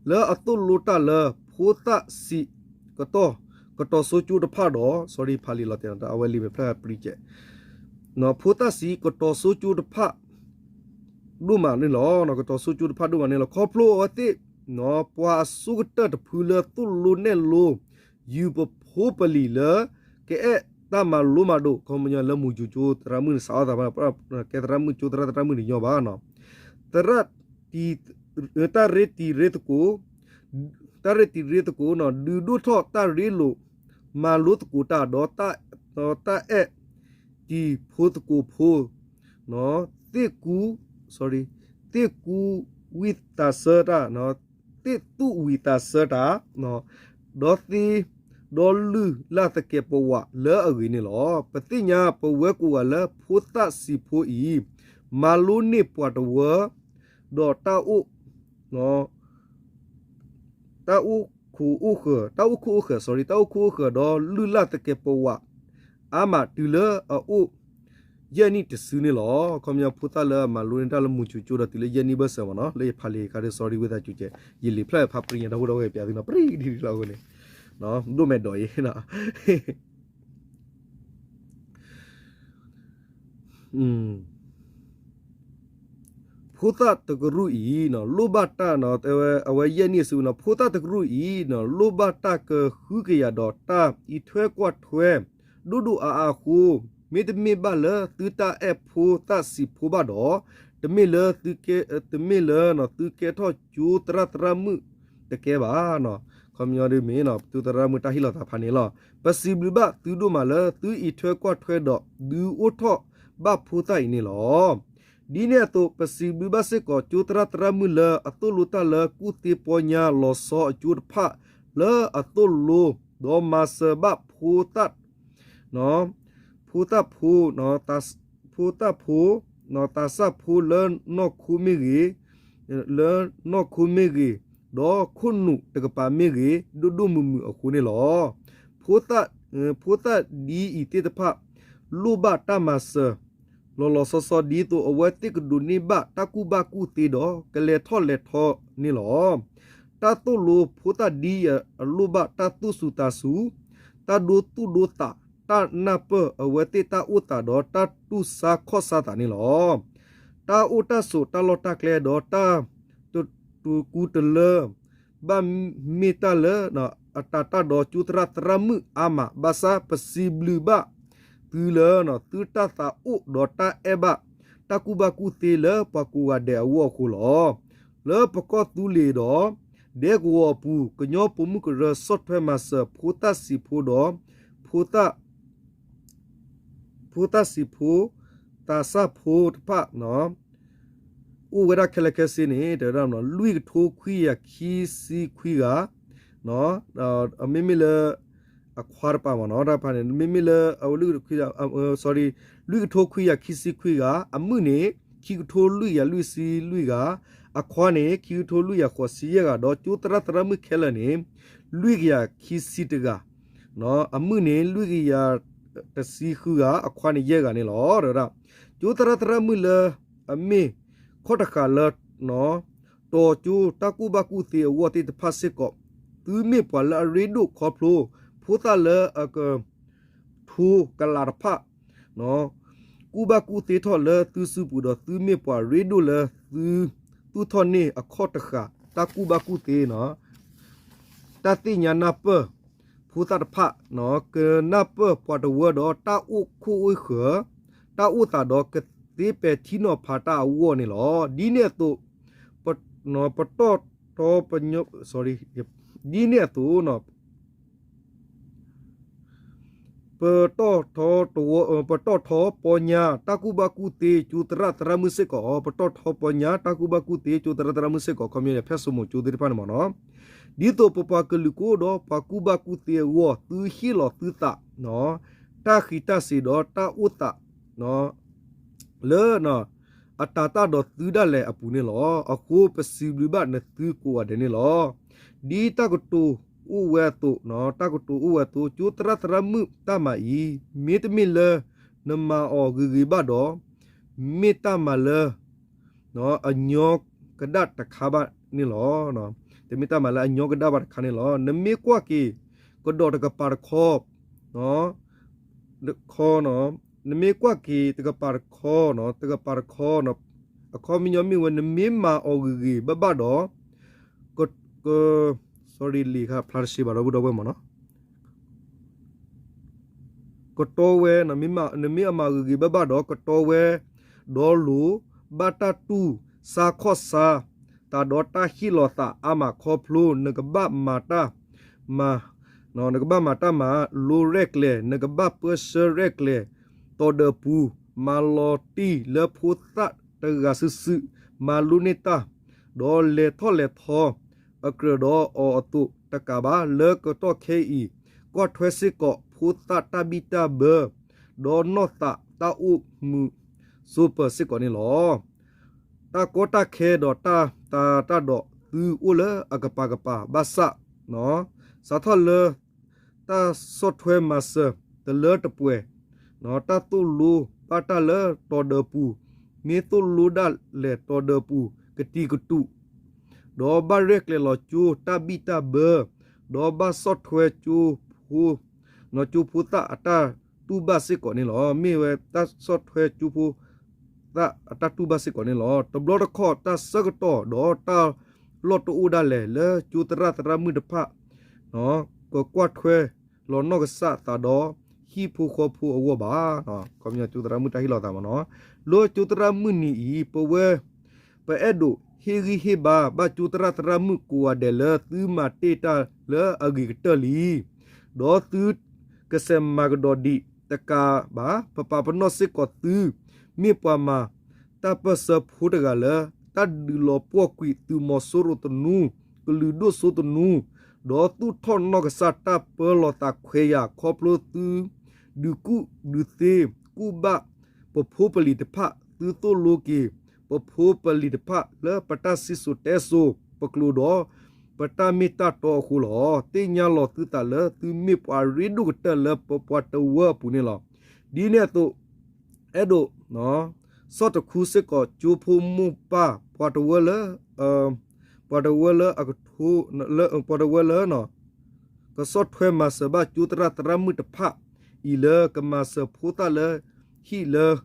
လၢအသိၣ်လိတၢ်လၢဖိသၣ်ဆံးကတီၢ် ကတီၤစိကၠိတဖၣ်ဒီး sorry ဖးလံာ်လီၤတဲာ် အဝဲလံာ်မဲာ်ဖျၢၣ်ပရံကဲး ဖိသၣ်ဆံးကတီၤစိကၠိတဖၣ် ဒိၣ်မးန့ၣ်လီၤ. ကတီၤစိကၠိတဖၣ်ဒိၣ်မးန့ၣ်လီၤ. ခီဖျိအဝဲသ့ၣ် ပှၤအဆိကတၢၢ်တဖုလၢသိၣ်လိနဲၣ်လိ ယုၢ်ပဖိပလံၤလၢ ကအဲၣ်တၢ်မၤလိမၤဒိး ခီပညီလၢမူယူၤကၠိသရၣ်မုၣ်န့ၣ် စးထီၣ်သး ကဲသရၣ်မုၣ်ကၠိသရၣ်သရၣ်မုၣ်တညီဘၣ်နီၤ သရၣ် တၢ်ရ့တံၤရ့သကိး တၢ်ရ့တံၤရ့သကိးနီၤ ဒုးဒိၣ်ထီၣ်တၢ်ရ့လိာ် မၤလိသကိးတၢ်ဒီး တၢ်အဲၣ်တံၤဖိသကိးဖိ သ့ၣ်ကူ သ့ၣ်ကူဝံသးစၢတၢ် သ့ၣ်သူၣ်ဝံသးစၢတၢ် ဒီးသ့ ဒီးလုၢ်လၢ်သကဲးပဝးလၢအဂ့ၤန့ၣ်လီၤ. ပသ့ၣ်ညါပဝဲကိးဂၤလၢဖိသၣ်ဆံးဖိအံၤ မၤလိန့ၢ်ပှၤတဝၢ ဒီးတၢ်အိၣ် တၢ်အိၣ်ခိၣ်အိၣ်ဃၢၤ, တၢ်အိၣ်ခိၣ်အိၣ်ဃၢၤ, sorry, တၢ်အိၣ်ခိၣ်အိၣ်ဃၢၤဒီးလုၢ်လၢ်သကဲးပဝး အါမးတုၤလၢအအိၣ်ယဲၢ်နံၣ်တစုန့ၣ်လီၤ. ခီပညီဖိသၣ်လၢအမၤလိန့ၢ်တၢ်လၢမူၤစိၤကၠိဒီးတုၤလၢယဲၢ်နံၣ်ဘၢၣ်စၢၤမ့ၢ်နီၤ, လၢယဖးလံာ်အခါဒီး sorry ဝံသးစူၤကဲး, ယလံာ်ဖျၢၣ်ဖးပြံၤညါ ဒီပုၢ်ဒီဝဲၢ်ပျးသုနီၤ, ပြံၤဒ်လီၤအဃိန့ၣ်, ဒိၣ်မဲာ်ဒိးအံၤ, ဖိသၣ်တကရူၢ်အံၤ လိၣ်ဘၣ်တၢ်, အဝဲယဲၢ်နံၣ်အစုနီၤ, ဖိသၣ်တကရူၢ်အံၤ လိၣ်ဘၣ်တၢ်ကဟုကယာ်ဒီးတၢ်အံးထွဲကွၢ်ထွဲ ဒိၣ်ဒိၣ်အါအါအဃိ, မ့တမ့ၢ်ဘၣ်လၢသုတၢ်အဲၣ်ဖိသၣ်ဆံးဖိဘၣ်ဒီး, တမ့ၢ်လၢသုကဲ, တမ့ၢ်လၢသုကဲထီၣ်ကၠိသရၣ်သရၣ်မုၣ်တကဲဘၣ်. ခီပညီဒ်မ့ၢ် ကၠိသရၣ်မုၣ်တၢ်ဟ့ၣ်လီၤသးဖးန့ၣ်လီၤ. ပစံးဘျုးဘၣ်သုဒိၣ်မးလၢသုအံးထွဲကွၢ်ထွဲဒီးဒုးအိၣ်ထီၣ်ဘၣ်ဖိသၣ်အံၤန့ၣ်လီၤ. ဒ်န့ၣ်အသိး ပစံးဘျုးဘၣ်စ့ၢ်ကီး ကၠိသရၣ်သရၣ်မုၣ်လၢအသိၣ်လိတၢ်လၢကူၣ်သ့ပီညါလီၤဆီအကၠိတဖၣ်လၢအသိၣ်လိ, ဒီးမၤစၢၤဘၣ်ဖိသၣ် ဖိသၣ်ဖိ, ဖိသၣ်ဖိ, သးစၢ်ဖိလၢနီၢ်ခိမ့ၢ်ဂ့ၤ, လၢနီၢ်ခိမ့ၢ်ဂ့ၤ, ဒီးခိၣ်နူာ်တကပၤမ့ၢ်ဂ့ၤ, ဒိၣ်ဒိၣ်မုၢ်မုၢ်အဃိန့ၣ်လီၤ. ဖိသၣ်ဒ်အံၤသ့ၣ်တဖၣ် လိၣ်ဘၣ်တၢ်မၤစၢၤ လီၤလီၤဆီဆီ ဒ်သိးအဝဲသ့ၣ်ကဒိးန့ၢ်ဘၣ်တၢ်ကူၣ်ဘၣ်ကူၣ်သ့ဒီး ကလဲၤထီၣ်လဲၤထီန့ၣ်လီၤ. တၢ်သိၣ်လိဖိသၣ်ဒ်အံၤ အလိၣ်ဘၣ်တၢ်သူၣ်စူၤသးစူၤ, တၢ်ဒိသူၣ်ဒိသး, တၢ်နၢ်ပၢၢ်အဝဲသ့ၣ်တၢ်အိၣ်သးဒီးတၢ်တူၢ်ဆါခီၣ်ဆါသးန့ၣ်လီၤ. တၢ်အိၣ်တၢ်ဆိးတၢ်လီၢ်တၢ်ကျဲဒီးတၢ်တကူတလၢ ဘၣ်မ့ၢ်တၢ်လၢအတၤတၢ်ဒီးကၠိသရၣ်သရၣ်မုၣ်အါမး, ဘၣ်ဆၣ်ပစံးဘျုးဘၣ်သုလၢ သုတၢ်သးအိၣ်ဒီးတၢ်အဲၣ်ဘၣ် တၢ်ကူၣ်ဘၣ်ကူၣ်သ့လၢပှၤကိးဂၤဒဲးအဂီၢ်အဃိလီၤ. လၢပကီၢ်သူလ့ၤဒီး ဒဲကဝီၤအပူၤ ကညီပိာ်မုၣ်ကရၢဆီၣ်ထွဲမၤစၢၤ ဖိသၣ်ဆံးဖိဒီး ဖိသၣ် ဖိသၣ်ဆံးဖိ, သးစၢ်ဖိတဖၣ် အိၣ်ဝဲဒၣ်ခဲလၢာ်ခဲဆ့န့ၣ် တဲဝဲဒၣ် လွံၢ်ကထိခွံကယၤခံဆံခွံဂၤ, မ့မ့ၢ်လၢ အခွါတပၤမ့ၢ်နီၤ, တၢ်တပၤန့ၣ် မ့မ့ၢ်လၢ အဝဲလွံၢ်ကထိခွံ, sorry, လွံၢ်ကထိခွံကယၤခံဆံခွံဂၤ, အမုၣ်န့ၣ် ခံကထိလွံၢ်ကယၤလွံၢ်ဆံလွံၢ်ဂၤ, အခွါန့ၣ် ခံကထိလွံၢ်ကယၤဃိးဆံယဲၢ်ဂၤ, ဒီးကၠိသရၣ်သရၣ်မုၣ်ခဲလၢာ်န့ၣ် လွံၢ်ကယၤခံဆံတဂၤ အမုၣ်န့ၣ် လွံၢ်ကယၤတဆံဃုဂၤ, အခီန့ၣ်ယဲၢ်ဂၤန့ၣ်လီၤ. တဲဝဲဒၣ် ကၠိသရၣ်သရၣ်မုၣ်လၢ အမ့ၢ်ခီၣ်တဃာ်လၢ တီၤကၠိတၢ်ကူၣ်ဘၣ်ကူၣ်သ့အဂီၢ်သ့ၣ်တဖၣ်စ့ၢ်ကီး, သုမ့ၢ်ပှၤလၢအရ့ဒိၣ်ခီဖျိ ဖိသၣ်လၢအကထိကလးတဖၣ် ကူၣ်ဘၣ်ကူၣ်သ့ထီၣ်လၢသုစုပူၤဒီး သုမ့ၢ်ပှၤရ့ဒိၣ်လၢသုသူၣ်ထီၣ်န့ၢ်အခီၣ်တဃာ် တၢ်ကူၣ်ဘၣ်ကူၣ်သ့ တၢ်သ့ၣ်ညါနၢ်ပၢၢ်ဖိသၣ်တဖၣ်, ကနၢ်ပၢၢ်ပှၤတဝၢဒီးတၢ်အိၣ်ခိၣ်အိၣ်ဃၢၤ, တၢ်အိၣ်သးဒီးကသ့ပဲာ်ထံနီၤဖးတၢ်အဂီၢ်န့ၣ်လီၤ. ဒ်န့ၣ်အသိး ပတီၢ်ထီ, ဒ်န့ၣ်အသိး ပတီၢ်ထီတဝီ, ပတီၢ်ထီပီညါ တၢ်ကူၣ်ဘၣ်ကူၣ်သ့ကၠိသရၣ်သရၣ်မုၣ်စ့ၢ်ကီး, ပတီၢ်ထီပီညါ တၢ်ကူၣ်ဘၣ်ကူၣ်သ့ကၠိသရၣ်သရၣ်မုၣ်စ့ၢ်ကီး, ခီပညီန့ၣ် ဖဲဆိမိၣ်ကၠိသ့ၣ်တဖၣ်န့ၣ်မ့ၢ်နီၤ, ဒ်သိးပပှၤကလုာ်ကအိၣ်ဒီးပှၤကူၣ်ဘၣ်ကူၣ်သ့အဂီၢ် သုဟ့ၣ်လီၤသုသး တၢ်ဃံးတၢ်စ့ၤဒီးတၢ်အိၣ်သး လၢ အတၤတၢ်ဒီးသုဒၣ်လဲာ်အပူၤန့ၣ်လီၤ. အဃိပစံးဘျုးဘၣ်နသုကိးဂၤဒဲးန့ၣ်လီၤ. ဒ်တၢ်ကတိၤအိၣ်ဝဲအသိး, တၢ်ကတိၤအိၣ်ဝဲအသိး ကၠိသရၣ်သရၣ်မုၣ်တၢ်မၤအံၤ မ့တမ့ၢ်လၢနမၤအီၤဂ့ၤဂ့ၤဘၣ်ဒီး မ့ၢ်တၢ်မၤလၢ အညီကဒၣ်တခါဘၣ်န့ၣ်လီၤ. တမ့ၢ်တၢ်မၤလၢအညီကဒၣ်ဘၣ်တခါန့ၣ်လီၤ. နမ့ၢ်ကွၢ်က့ၤ ကဒီးတကပၤတခီ ခီ, နမ့ၢ်ကွၢ်က့ၤတကပၤတခီ, တကပၤတခီ, အခီပညီမ့ၢ်ဝဲ နမ့ၢ်မၤအီၤဂ့ၤဂ့ၤဘၣ်ဘၣ်ဒီး က, sorry လံာ်ဖျါတဆှံဘၣ်ဒီပုၢ်ဒီဝဲၢ်မ့ၢ်နီၤ, ကတီဝဲ, နမ့ၢ်အမၤဂ့ၤဂ့ၤဘၣ်ဘၣ်ဒီး ကတီဝဲ, ဒီးလိၤ, ဘၣ်တၢ်တူၢ်ဆါခီၣ်ဆါ သးဒီးတၢ်ဟ့ၣ်လီၤသးအါမးခီဖျိ နကဘၣ်မၤတၢ်မၤ, နကဘၣ်မၤတၢ်မၤလိရဲၣ်ကျဲၤ, နကဘၣ်ပၢဆှၢရဲၣ်ကျဲၤ တီၤဒၢးပူၤ, မၤလီၤတံၢ်လၢဖိသၣ်တဂၤစုာ်စုာ်, မၤလိန့ၢ်တၢ်, ဒီးလဲၤထီၣ်လဲၤထီ အကြၢးဒီးအီၤအသိးတကးဘၣ်, လၢကတီၢ်ခဲအံၤ ကွၢ်ထွဲစ့ၢ်ကီးဖိသၣ်တၢ်ဘံၣ်တၢ်ဘၢ, ဒီးနီၢ်သးတၢ်အိၣ်မုာ်ဆိးပၢၤစ့ၢ်ကီးန့ၣ်လီၤ. တၢ်ကီတၢ်ခဲဒီးတၢ်တၤတၢ်ဒီး သုအိၣ်လၢအကပၤကပၤဘၣ်ဆၣ်, စးထီၣ်လၢ တၢ်ဆီၣ်ထွဲမၤစၢၤတလၢတပှဲၤ, တၢ်သိၣ်လိဘၣ်တၢ်လၢတီၤဒၢပူၤ, မ့ၢ်သိၣ်လိဒၣ်လဲာ်တီၤဒၢပူၤ ကတံၤကတူး ဒီးဘၣ်ရဲၣ်ကျဲၤလီၤကၠိတၢ်ဘံၣ်တၢ်ဘၢ, ဒီးဘၣ်ဆီၣ်ထွဲကၠိဖိ ကၠိဖိသၣ်အတၢ်တူၢ်ဘၣ်စ့ၢ်ကီးန့ၣ်လီၤ. မ့ၢ်ဝဲတၢ်ဆီၣ်ထွဲကၠိဖိသၣ်အတၢ်တူၢ်ဘၣ်စ့ၢ်ကီးန့ၣ်လီၤ. တဘျီတခီၣ်တၢ်ဆၢကတီၢ်ဒီးတၢ်လီၢ်တအိၣ်ဒၣ်လဲာ်လၢကၠိသရၣ်သရၣ်မုၣ်တဖၣ် ကကွၢ်ထွဲလီၤနီၢ်ကစၢ်သးဒီးဟံၣ်ဖိဃီဖိအဂီၢ်ဘၣ်. ခီပညီကၠိသရၣ်မုၣ်တၢ်ဟ့ၣ်လီၤသးမ့ၢ်နီၤ, လၢကၠိသရၣ်မုၣ်နံၤအံၤ ပဝဲ ပအဲၣ်ဒိးဟ့ၣ်ဂံၢ်ဟ့ၣ်ဘါဘၣ်ကၠိသရၣ်သရၣ်မုၣ်ကိးဂၤဒဲးလၢသုမၤတ့ၢ်တၢ်လၢအဂ့ၤကတၢၢ်လံ, ဒီးသုကစဲးမၤကဒီးဒံးတကးဘၣ်, ပပာ်ပနီၣ်စ့ၢ်ကီးသု မ့ၢ်ပှၤမၤတၢ်ပၢၢ်ဆၢဖိတဂၤလၢ တၢ်ဒုးလီၤပှီၢ်ကွံာ်သုးမီၤစိရိၤသနူ, ကလုာ်ဒိၣ်စိသနူ, ဒီးသူၣ်ထီၣ်နီၢ်ကစၢ်တၢ်ပၢလီၤသးခွဲးယာ်ခီဖျိသု ဒုးကူၣ်ဒုးသ့ ကူၣ်ဘၣ်ပဖိပလံၤတဖၣ်, သုသိၣ်လိက့ၤ ပဖိပလံၤတဖၣ်လၢပတၢ်စံၣ်စိၤတဲစိၤပကျိၤဒီး ပတၢ်မ့ၢ်တၢ်တီအဃိလီၤ. သ့ၣ်ညါလီၤသုသးလၢသုမ့ၢ်ပှၤရ့ဒိၣ်ကတၢၢ်လၢပပှၤတဝၢအပူၤန့ၣ်လီၤ. ဒ်န့ၣ်အသိး အဲၣ်ဒိး ဆီၣ်တခူစ့ၢ်ကီးကၠိဖိမိၢ်ပၢ် ပှၤတဝၢလၢ ပှၤတဝၢလၢအကထိ ပှၤတဝၢလၢ ကဆီၣ်ထွဲမၤစၢၤဘၣ်ကၠိသရၣ်သရၣ်မုၣ်တဖၣ်အံၤလၢကမၤစၢၤဖိသၣ်လၢ ဟံၣ်လၢ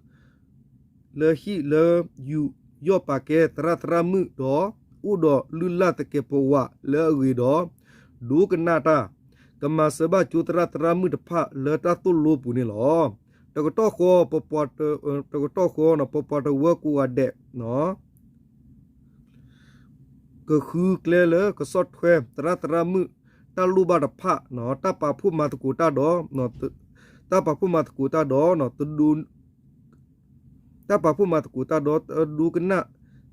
လၢဟံၣ်လၢယူးယီၣ်ပာ်ကဲသရၣ်သရၣ်မုၣ်ဒီး အိၣ်ဒီးလုၢ်လၢ်သကဲးပဝးလၢအဂ့ၤဒီး ဒိကနၣ်တၢ်, ကမၤစၢၤဘၣ်ကၠိသရၣ်သရၣ်မုၣ်တဖၣ်လၢတၢ်သိၣ်လိပူၤန့ၣ်လီၤ. တကတီၢ်ဃီ တကတီၢ်ဃီ ပပှၤတဝၢကိးဂၤဒဲး ကဃုကျဲလၢကဆီၣ်ထွဲသရၣ်သရၣ်မုၣ် တၢ်လိၣ်ဘၣ်တဖၣ်, တၢ်ပာ်ဖှိၣ်မၤသကိးတၢ်ဒီး တၢ်ပာ်ဖှိၣ်မၤသကိးတၢ်ဒီး တၢ်ပာ်ဖှိၣ်မၤသကိးတၢ်ဒီး တဒိကနၣ်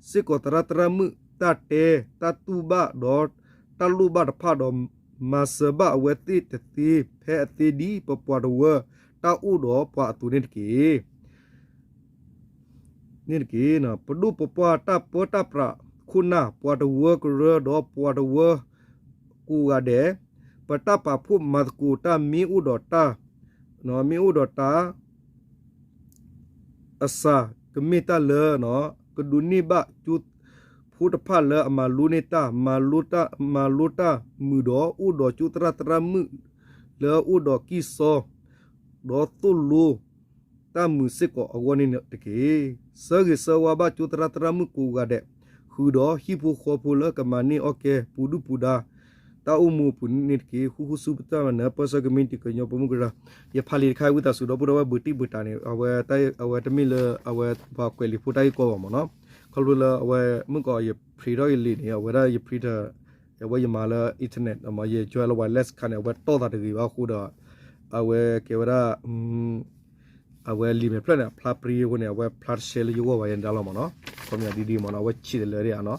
စ့ၢ်ကီးသရၣ်သရၣ်မုၣ် တၢ်တဲ တၢ်တူၢ်ဘၣ်ဒီး တၢ်လိၣ်ဘၣ်တဖၣ်ဒီး မၤစၢၤဘၣ်အဝဲသ့ၣ်တသ့ ဖဲအသ့ဒ်ပပှၤတဝၢတၢ်အိၣ်ဒီးပှၤအသိးန့ၣ်တက့ၢ်. န့ၣ်တက့ၢ်. ပဒိၣ်ပပှၢ်တၢ်ပၢတၢ်ပြးခိၣ်နၢ် ပှၤတဝၢကရၢဒီးပှၤတဝၢကိးဂၤဒဲး, ပတၢ်ပာ်ဖှိၣ်မၤသကိးတၢ်မ့ၢ်အိၣ်ဒီးတၢ်, မ့ၢ်အိၣ်ဒီးတၢ် အစှၤကမ့ၢ်တၢ်လၢ ကဒိးန့ၢ်ဘၣ်ကၠိဖိတဖၣ်လၢအမၤလိန့ၢ်တၢ်, မၤလိတၢ်မုာ်ဒီး အိၣ်ဒီးကၠိသရၣ်သရၣ်မုၣ် လၢအအိၣ်ဒီးကံၢ်စီ ဒီးသိၣ်လိတၢ်မုာ်စ့ၢ်ကီးအဂီၢ်န့ၣ်တက့ၢ်. ဆၢဂ့ၤဆၢဝါဘၣ်ကၠိသရၣ်သရၣ်မုၣ်ကိးဂၤဒဲး, ဃုာ်ဒီးဟံၣ်ဖိဃီဖိလၢကမၤန့ၢ်အီၣ်ကဲ ပူၤဒုၣ်ပူၤဒါ တၢ်အိၣ်မူအပူၤန့ၣ်တက့ၢ်. ဃူဃူဆူပတၢ်မၤနၢၤ ပၢဆှၢကမံးတံာ်ကညီပိာ်မုၣ်ကရၢ, ယဖးလံာ်တခါ ဝံသးစူၤ ဒီပုၢ်ဒီဝဲၢ် ဘုးတံၢ်ဘုးတၢ်န့ၣ် အဝဲတမ့ၢ်လၢ အဝဲပှၤကွဲးလံာ်ဖိတၢ်ဂ့ၢ်ကီဘၣ်မ့ၢ်နီၤ, ခီဖျိလၢအဝဲ မုၢ်ကီးယ print ထီၣ်ယလံာ်န့ၣ် အဝဲဒၣ်ယ print အဝဲယမၤလၢ internet မ့ၢ် ယ join လၢ wireless ခါန့ၣ် အဝဲတီၢ်သးတဂ့ၤဘၣ်အဃိဒီး အဝဲကဲဝဲဒၣ် အဝဲလံာ်မဲာ်ဖျၢၣ်န့ၣ် အဖျါပြံအဃိန့ၣ် အဝဲဖျါတရှဲလၢယဂီၢ်ဘၣ် ယဲဒၣ်လီၤမ့ၢ်နီၤ, ခီပညီဒ်ဒ်မ့ၢ်နီၤ အဝဲဆံးတလၢဒၣ်ဧါနီၤ,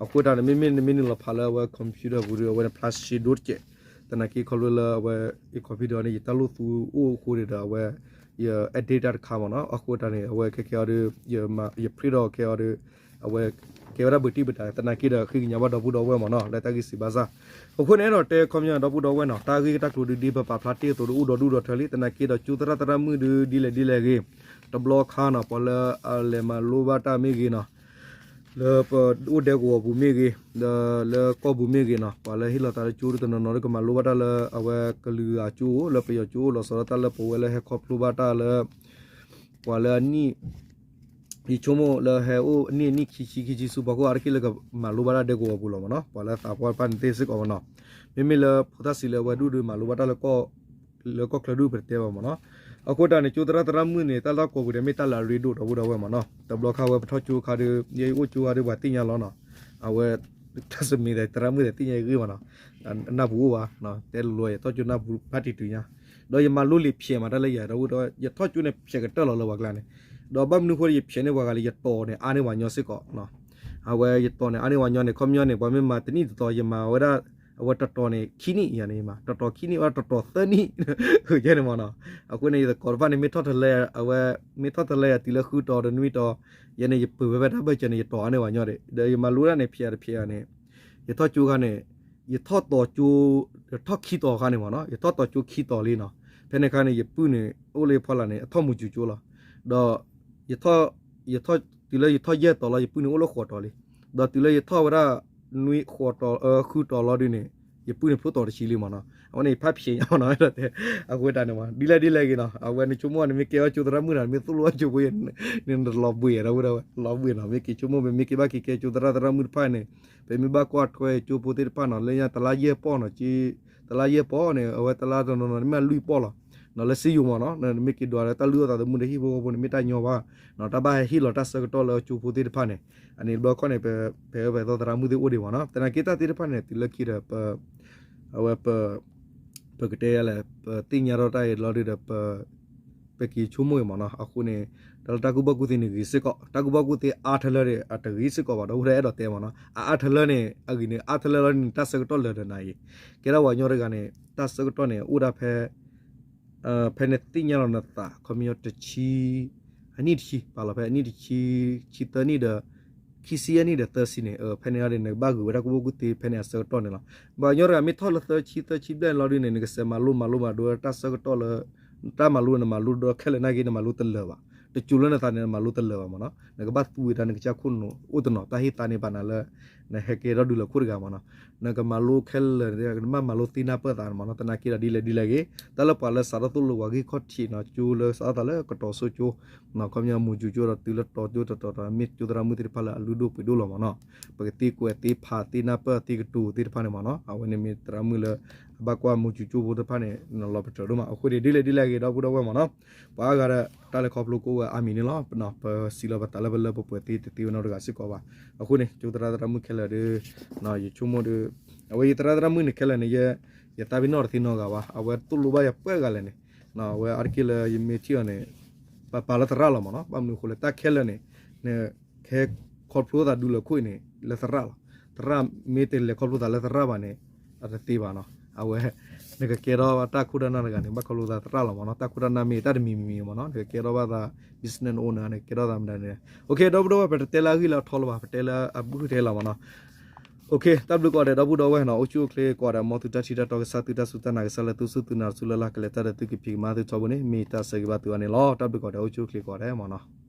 အဃိတၢ်န့ၣ် မ့မ့ၢ်နမ့ၢ်နုာ်လီၤဖးလၢအဝဲ computer ပူၤဒီး အဝဲန့ၣ်ဖျါတရှဲဒိၣ်တကဲး, သနာ်က့ခီဖျိလၢအဝဲ ယ computer န့ၣ် ယတၢ်လိၣ်သူအိၣ်အဃိန့ၣ်ဒီး အဝဲ ယ edit တၢ်တခါမ့ၢ်နီၤ, အဃိတၢ်န့ၣ် အဝဲခဲကဲအီၤဒီး ယ print ထီၣ်ခဲအီၤဒီး အဝဲ ကဲဝဲဒၣ်ဘုးတံၢ်ဘုးတၢ် သနာ်က့ဒီး ဃ့ကညးဘၣ်ဒီပုၢ်ဒီဝဲၢ်မ့ၢ်နီၤ လၢတၢ်ဂ့ၢ်စံးဘၣ်ဆၣ်, အဃိန့ၣ် အဲၣ်ဒိးတဲခီပညီဒီပုၢ်ဒီဝဲၢ်နီၤ တၢ်ဂ့ၢ်တၢ်ကျိၤဒ်ဒ် ပပာ်ဖျါတ့ၢ်အသိးဒီး အိၣ်ဒီးဒူၣ်ဒီးထၢလံ, သနာ်က့ဒီး ကၠိသရၣ်သရၣ်မုၣ်ဒုး ဒ်လဲၣ်ဒ်လဲၣ်ဂ့ၤ, တဘျီခါနီၤ ပှၤလၢအလဲၤမၤလိဘၣ်တၢ်မ့ၢ်ဂ့ၤနီၤ လၢပအိၣ်ဒဲကဝီၤပူၤမ့ၢ်ဂ့ၤ, ဒီးလၢကီၢ်ပူၤမ့ၢ်ဂ့ၤနီၤ ပှၤလၢဟ့ၣ်လီၤသးလၢကၠိတနီၤနီၤဒီး ကမၤလိဘၣ်တၢ်လၢအဝဲကလုာ်ဂၤကၠိအိၣ် လၢပယီၤကၠိအိၣ် လီၤဆီဒၣ်တၢ်လၢပဝဲလၢဟဲခီဖျိဘၣ်တၢ်လၢ ပှၤလၢအနံၣ် ယဆိကမိၣ်လၢဟဲအိၣ်အနံၣ် အနံၣ်ခံဆံ ခံဆံဆူ ပှၤကိးဂၤတက့ၢ်လၢကမၤလိဘၣ်တၢ်ဒဲကဝီၤပူၤလီၤမ့ၢ်နီၤ, ပှၤလၢသးပှၢ်တဖၣ်န့ၣ်သ့စ့ၢ်ကီးမ့ၢ်နီၤ, မ့မ့ၢ်လၢဖိသၣ်စံးလၢအဝဲဒူၣ်ဒီးမၤလိဘၣ်တၢ်လၢကီၢ် လၢကီၢ်ချၢဒူၣ်ပတဲဘၣ်မ့ၢ်နီၤ, အဃိတၢ်န့ၣ် ကၠိသရၣ်သရၣ်မုၣ်န့ၣ် တၢ်လၢကီၢ်ပူၤန့ၣ် မ့ၢ်တၢ်လၢအရ့ဒိၣ်ဒီပုၢ်ဒီဝဲၢ်မ့ၢ်နီၤ, တဘျီခါဝဲပထီၣ်ကၠိခါဒီး ယအိၣ်ကၠိခါဒီးပှၤသ့ၣ်ညါလီၤနီၤ, အဝဲ တၢ်စမံၤသရၣ်မုၣ်သ့ၣ်ညါယဂ့ၢ်မ့ၢ်နီၤ, နၢ်ပူၤအိၣ်ဘၣ်, တဲလိၤလိၤ ယထီၣ်ကၠိနၢ်ပူၤဘၣ်တံၤတုၤညါ, ဒီးယမၤလိလံာ်ဖျဲးမးတၢ်လၢယၤဒီပုၢ်ဒီဝဲၢ် ယထီၣ်ကၠိန့ၣ်ဖျဲးကတၢၢ်လီၤလၢပှၤကျါန့ၣ်, ဒီးဘၣ်မနုၤဃိဒီးယဖျဲးန့ၢ်ပှၤဂၤလၢယတီၤန့ၣ် အါန့ၢ်ပှၤညီစ့ၢ်ကီး အဝဲယတီၤန့ၣ် အါန့ၢ်ပှၤညီန့ၣ် ခီပညီန့ၣ် ပှၤမ့ၢ်မၤတနံၣ်တတီၤ ယမၤဝဲဒၣ် အဝဲတတီၤန့ၣ် ခံနံၣ်ယၤန့ၣ်မး တတီၤခံနံၣ် အဝဲတတီၤသၢနံၣ် ယဲန့ၣ်မ့ၢ်နီၤ, အဃိန့ၣ် ယသကိးတဖၣ်န့ၣ် မ့ၢ်ထီၣ်တလဲ အဝဲ မ့ၢ်ထီၣ်တလဲယၤတုၤလၢဃုတီၤဒီးနွံတီၤ, ယဲန့ၣ် ယပၢၢ်ဝဲဖဲတၢ်ဘၢၣ်စၢၤန့ၣ် ယတီၤအါန့ၢ်ပှၤညီဒီး ဒီးယမၤလိတၢ်န့ၣ် ဖျဲးတဖျဲးယၤန့ၣ်, ယ ယထီၣ်ကၠိခါန့ၣ် ယထီၣ်တီၤကၠိ ယထီၣ်ခံတီၤခါန့ၣ်မ့ၢ်နီၤ, ယထီၣ်တီၤကၠိခံတီၤလံနီၤ. ဖဲန့ၣ်ခါန့ၣ် ယပုၢ်န့ၣ် အိၣ်လၢဖီလာ်န့ၣ် အထီၣ်မူကၠူကၠိလီၤ. ဒီး ယထီၣ် ယထီၣ် တုၤလၢယထီၣ်ယဲၢ်တီၤလီၤ ယပုၢ်န့ၣ်အိၣ်လၢဃိးတီၤလံ. ဒီးတုၤလၢယထီၣ်ဝဲဒၣ် နွံဃိးတီၤ ဃုတီၤလီၤဒုန့ၣ် ယပုၢ်န့ၣ်ဖျိတီၤတဆံလံမ့ၢ်နီၤ. အဝဲန့ၣ် ယဖးဖျဲးညါမ့ၢ်နီၤ အဃိတၢ်န့ၣ်မ့ၢ် ဒ်လဲၣ်ဒ်လဲၣ်ဂ့ၤနီၤ အဝဲနဆိကမိၣ်န့ၣ် မ့ၢ်ကဲအီၣ်ကၠိသရၣ်မုၣ်နီၤ မ့ၢ်သိၣ်လိအီၣ်ကၠိဖိ နလီၤဘှံးဒီပုၢ်ဒီဝဲၢ် လီၤဘှံးနီၤ. မ့ၢ်က့ၤဆိကမိၣ် ပမ့ၢ်က့ၤဘၣ်က့ၤကဲကၠိသရၣ်သရၣ်မုၣ်တဖၣ်န့ၣ် ပမ့ၢ်ဘၣ်ကွၢ်ထွဲကၠိဖိသ့ၣ်တဖၣ်နီၤ လၢညါတလါယဲၢ်ပီၢ်နီၤ တလါယဲၢ်ပီၢ်န့ၣ် အဝဲတလါတနီၤနီၤန့ၣ် မ့ၢ်လွံၢ်ပီၢ်လီၤ. နီၤ လၢစ့ယိၤမ့ၢ်နီၤ နမ့ၢ်က့ၤဒွးလၢတၢ်လုၢ်အီၣ်သးသမူဒီးဟံၣ်ဖိဃီဖိန့ၣ် မ့ၢ်တၢ်ညီဘၣ် နီၤ တၢ်ဘၣ်ဟဲဟ့ၣ်လီၤတၢ်ဆၢကတီၢ်လၢကၠိဖိသ့ၣ်တဖၣ်န့ၣ် အန့ၣ်တဘျီခီန့ၣ် ပ ပဝဲပသရၣ်မုၣ်သ့ၣ်အိၣ်ဒံးမ့ၢ်နီၤ သနာ်က့တၢ်သ့ၣ်တဖၣ်န့ၣ် တုၤလၢခံဒီး ပ အဝဲပ ပကတဲလဲၣ် ပသ့ၣ်ညါထီၣ်တၢ်အံၤလီၤဒုဒီး ပ ပက့ၤဆိကမိၣ်အံၤမ့ၢ်နီၤ အဃိန့ၣ် တၢ်လၢတၢ်ကူၣ်ဘၣ်ကူၣ်သ့န့ၣ်ဂ့ၤစ့ၢ်ကီး တၢ်ကူၣ်ဘၣ်ကူၣ်သ့အါထီၣ်လၢန့ၣ် အတဂ့ၤစ့ၢ်ကီးဘၣ် ဒီပုၢ်ဒီဝဲၢ်အဲၣ်ဒိးတဲမ့ၢ်နီၤ အအါထီၣ်လၢန့ၣ် အဂ့ၤန့ၣ် အါထီၣ်လၢလီၤန့ၣ် တၢ်ဆၢကတီၢ်လၢာ်ဒီးနၤအံၤ ကဲထီၣ်ပှၤကညီတဂၤန့ၣ် တၢ်ဆၢကတီၢ်န့ၣ် အိၣ်ဒၣ်ဖဲ ဖဲနသ့ၣ်ညါလီၤနသး ခီပညီတဆံ အနံၣ်တဆံ ပာ်လီၤဖဲအနံၣ်တဆံ ဆံသၢနံၣ်ဒီး ခံဆံယဲၢ်နံၣ်ဒီးသၢဆံန့ၣ် ဖဲန့ၣ်အီၤဒီး နကဘၣ်ဂုာ်ဝဲတၢ်ကူၣ်ဘၣ်ကူၣ်သ့ဖဲန့ၣ်အဆၢကတီၢ်န့ၣ်လီၤ. ပှၤကညီတဂၤမ့ၢ်ထီၣ်လၢသၢဆံသၢဆံဘျဲၣ်လီၤဒုန့ၣ် နကစဲးမၤလိမၤလိမၤဒိးတၢ်ဆၢကတီၢ်လၢ တၢ်မၤလိနမၤလိဒီးခဲလၢာ်နာ်က့ နမၤလိတလၢာ်ဘၣ်. တစိၤလၢနသးန့ၣ် နမၤလိတလၢာ်ဘၣ်မ့ၢ်နီၤ. နကဘၣ်သူဝဲဒၣ်နကစၢ်ခိၣ်နူာ်အိၣ်တနီၤ တၢ်ဟ့ၣ်သါန့ၢ်ဘၣ်နၤလၢ နဟဲကဲထီၣ်ဒုးလၢခိၣ်တဂၤမ့ၢ်နီၤ. နကမၤလိခဲလၢာ် နဘၣ်မၤလိသ့နၢ်ပၢၢ်သးမ့ၢ်နီၤ. သနာ်က့ဒီးဒ်လဲၣ်ဒ်လဲၣ်ဂ့ၤ တၢ်လၢပှၤလၢစးထီၣ်သိၣ်လိပှၤဂံၢ်ခီၣ်ထံးနီၤ ကၠိလၢစးထီၣ်သးလၢကတီၤစိကၠိ ခီပညီမူကၠူကၠိဒီးတုၤလၢတီၤကၠိတတီၤတီၤ မ့ၢ်ကၠိသရၣ်မုၣ်သ့ၣ်တဖၣ်လၢအလုၢ်ဒိၣ်ပှ့ၤဒိၣ်လီၤမ့ၢ်နီၤ. ပကသ့ကွဲးသ့ဖးသ့နၢ်ပၢၢ်သ့ကတိၤသ့ၣ်တဖၣ်န့ၣ်မ့ၢ်နီၤ. အဝဲန့ၣ်မ့ၢ်သရၣ်မုၣ်လၢ အဘၣ်ကွၢ်မူကၠူကၠိဖိသ့ၣ်တဖၣ်န့ၣ် နလီၤပတြၢၤဒိၣ်မး. အဃိန့ၣ် ဒ်လဲၣ်ဒ်လဲၣ်ဂ့ၤ ဒီပုၢ်ဒီဝဲၢ်မ့ၢ်နီၤ. ပှၤအါဂၤဒီး တၢ်လဲၤခီဖျိကအိၣ်ဝဲအါမံၤန့ၣ်လီၤ. ပစံးလီၤပသးလၢပလၢပပှဲၤသ့တသ့ဝဲနီတဂၤစ့ၢ်ကီးဘၣ်. အဃိန့ၣ် ကၠိသရၣ်သရၣ်မုၣ်ခဲလၢာ်ဒီး ယဆိကမိၣ်ဒီး အဝဲယသရၣ်သရၣ်မုၣ်န့ၣ်ခဲလၢာ်န့ၣ် ယ ယသးပ့ၤနီၣ်တသ့နီတဂၤဘၣ်. အဝဲသိၣ်လိဘၣ်ယၤပှဲၤဂၤလဲၣ်န့ၣ် အဝဲအါတက့ၢ်လၢယမ့ၢ်ထံၣ်အီၤန့ၣ် ပပာ်လၢသရၣ်လီၤမ့ၢ်နီၤ. ဘၣ်မနုၤအဃိလဲၣ် တၢ်ခဲလၢာ်န့ၣ် နကဟဲခီဖျိသးဒူလၢခိၣ်အံၤန့ၣ် လၢသရၣ်လီၤ. သရၣ်မ့ၢ်တလဲၤခီဖျိသးလၢသရၣ်ဘၣ်န့ၣ် အတသ့ဘၣ်နီၤ. အဝဲ နကကဲထီၣ်ဘၣ်တၢ်ခိၣ်တၢ်နၢ်တဂၤန့ၣ် ဘၣ်ခီဖျိသးသရၣ်လီၤမ့ၢ်နီၤ. တၢ်ခိၣ်တၢ်နၢ်မ့ၢ်တၢ်တမံၤမံၤမ့ၢ်နီၤ နကကဲထီၣ်ဘၣ်သး business owner နကကဲထီၣ်သးမတၤန့ၣ် OK ဒီပုၢ်ဒီဝဲၢ် ပတတဲလၢအဂ့ၢ်လၢအထီလၢၤဘၣ် ပတဲလၢအဘူးကတဲလီၤမ့ၢ်နီၤ. OK တၢ်ဘျုးကိးဂၤဒဲး ဒီပုၢ်ဒီဝဲၢ်နီၤ အိၣ်ဆူၣ်အိၣ်ချ့ကိးဂၤဒဲး မ်သုတၢ်ထံၣ်တၢ်တီကစၢ် သုတၢ်စူၢ်တၢ်နာ်ကစၢ်လၢသုစူၢ်သုနာ်တစူၢ်လၢ်လၢ် ကလဲၤတၢ်ဒီးသုကဖံးကမၤသုထီဘိန့ၣ် မ့ၢ်တၢ်ဆၢဂ့ၤဘၣ်သုအီၤန့ၣ်လီၤ. တၢ်ဘျုးကိးဂၤဒဲး အိၣ်ဆူၣ်အိၣ်ချ့ကိးဂၤဒဲးမ့ၢ်နီၤ.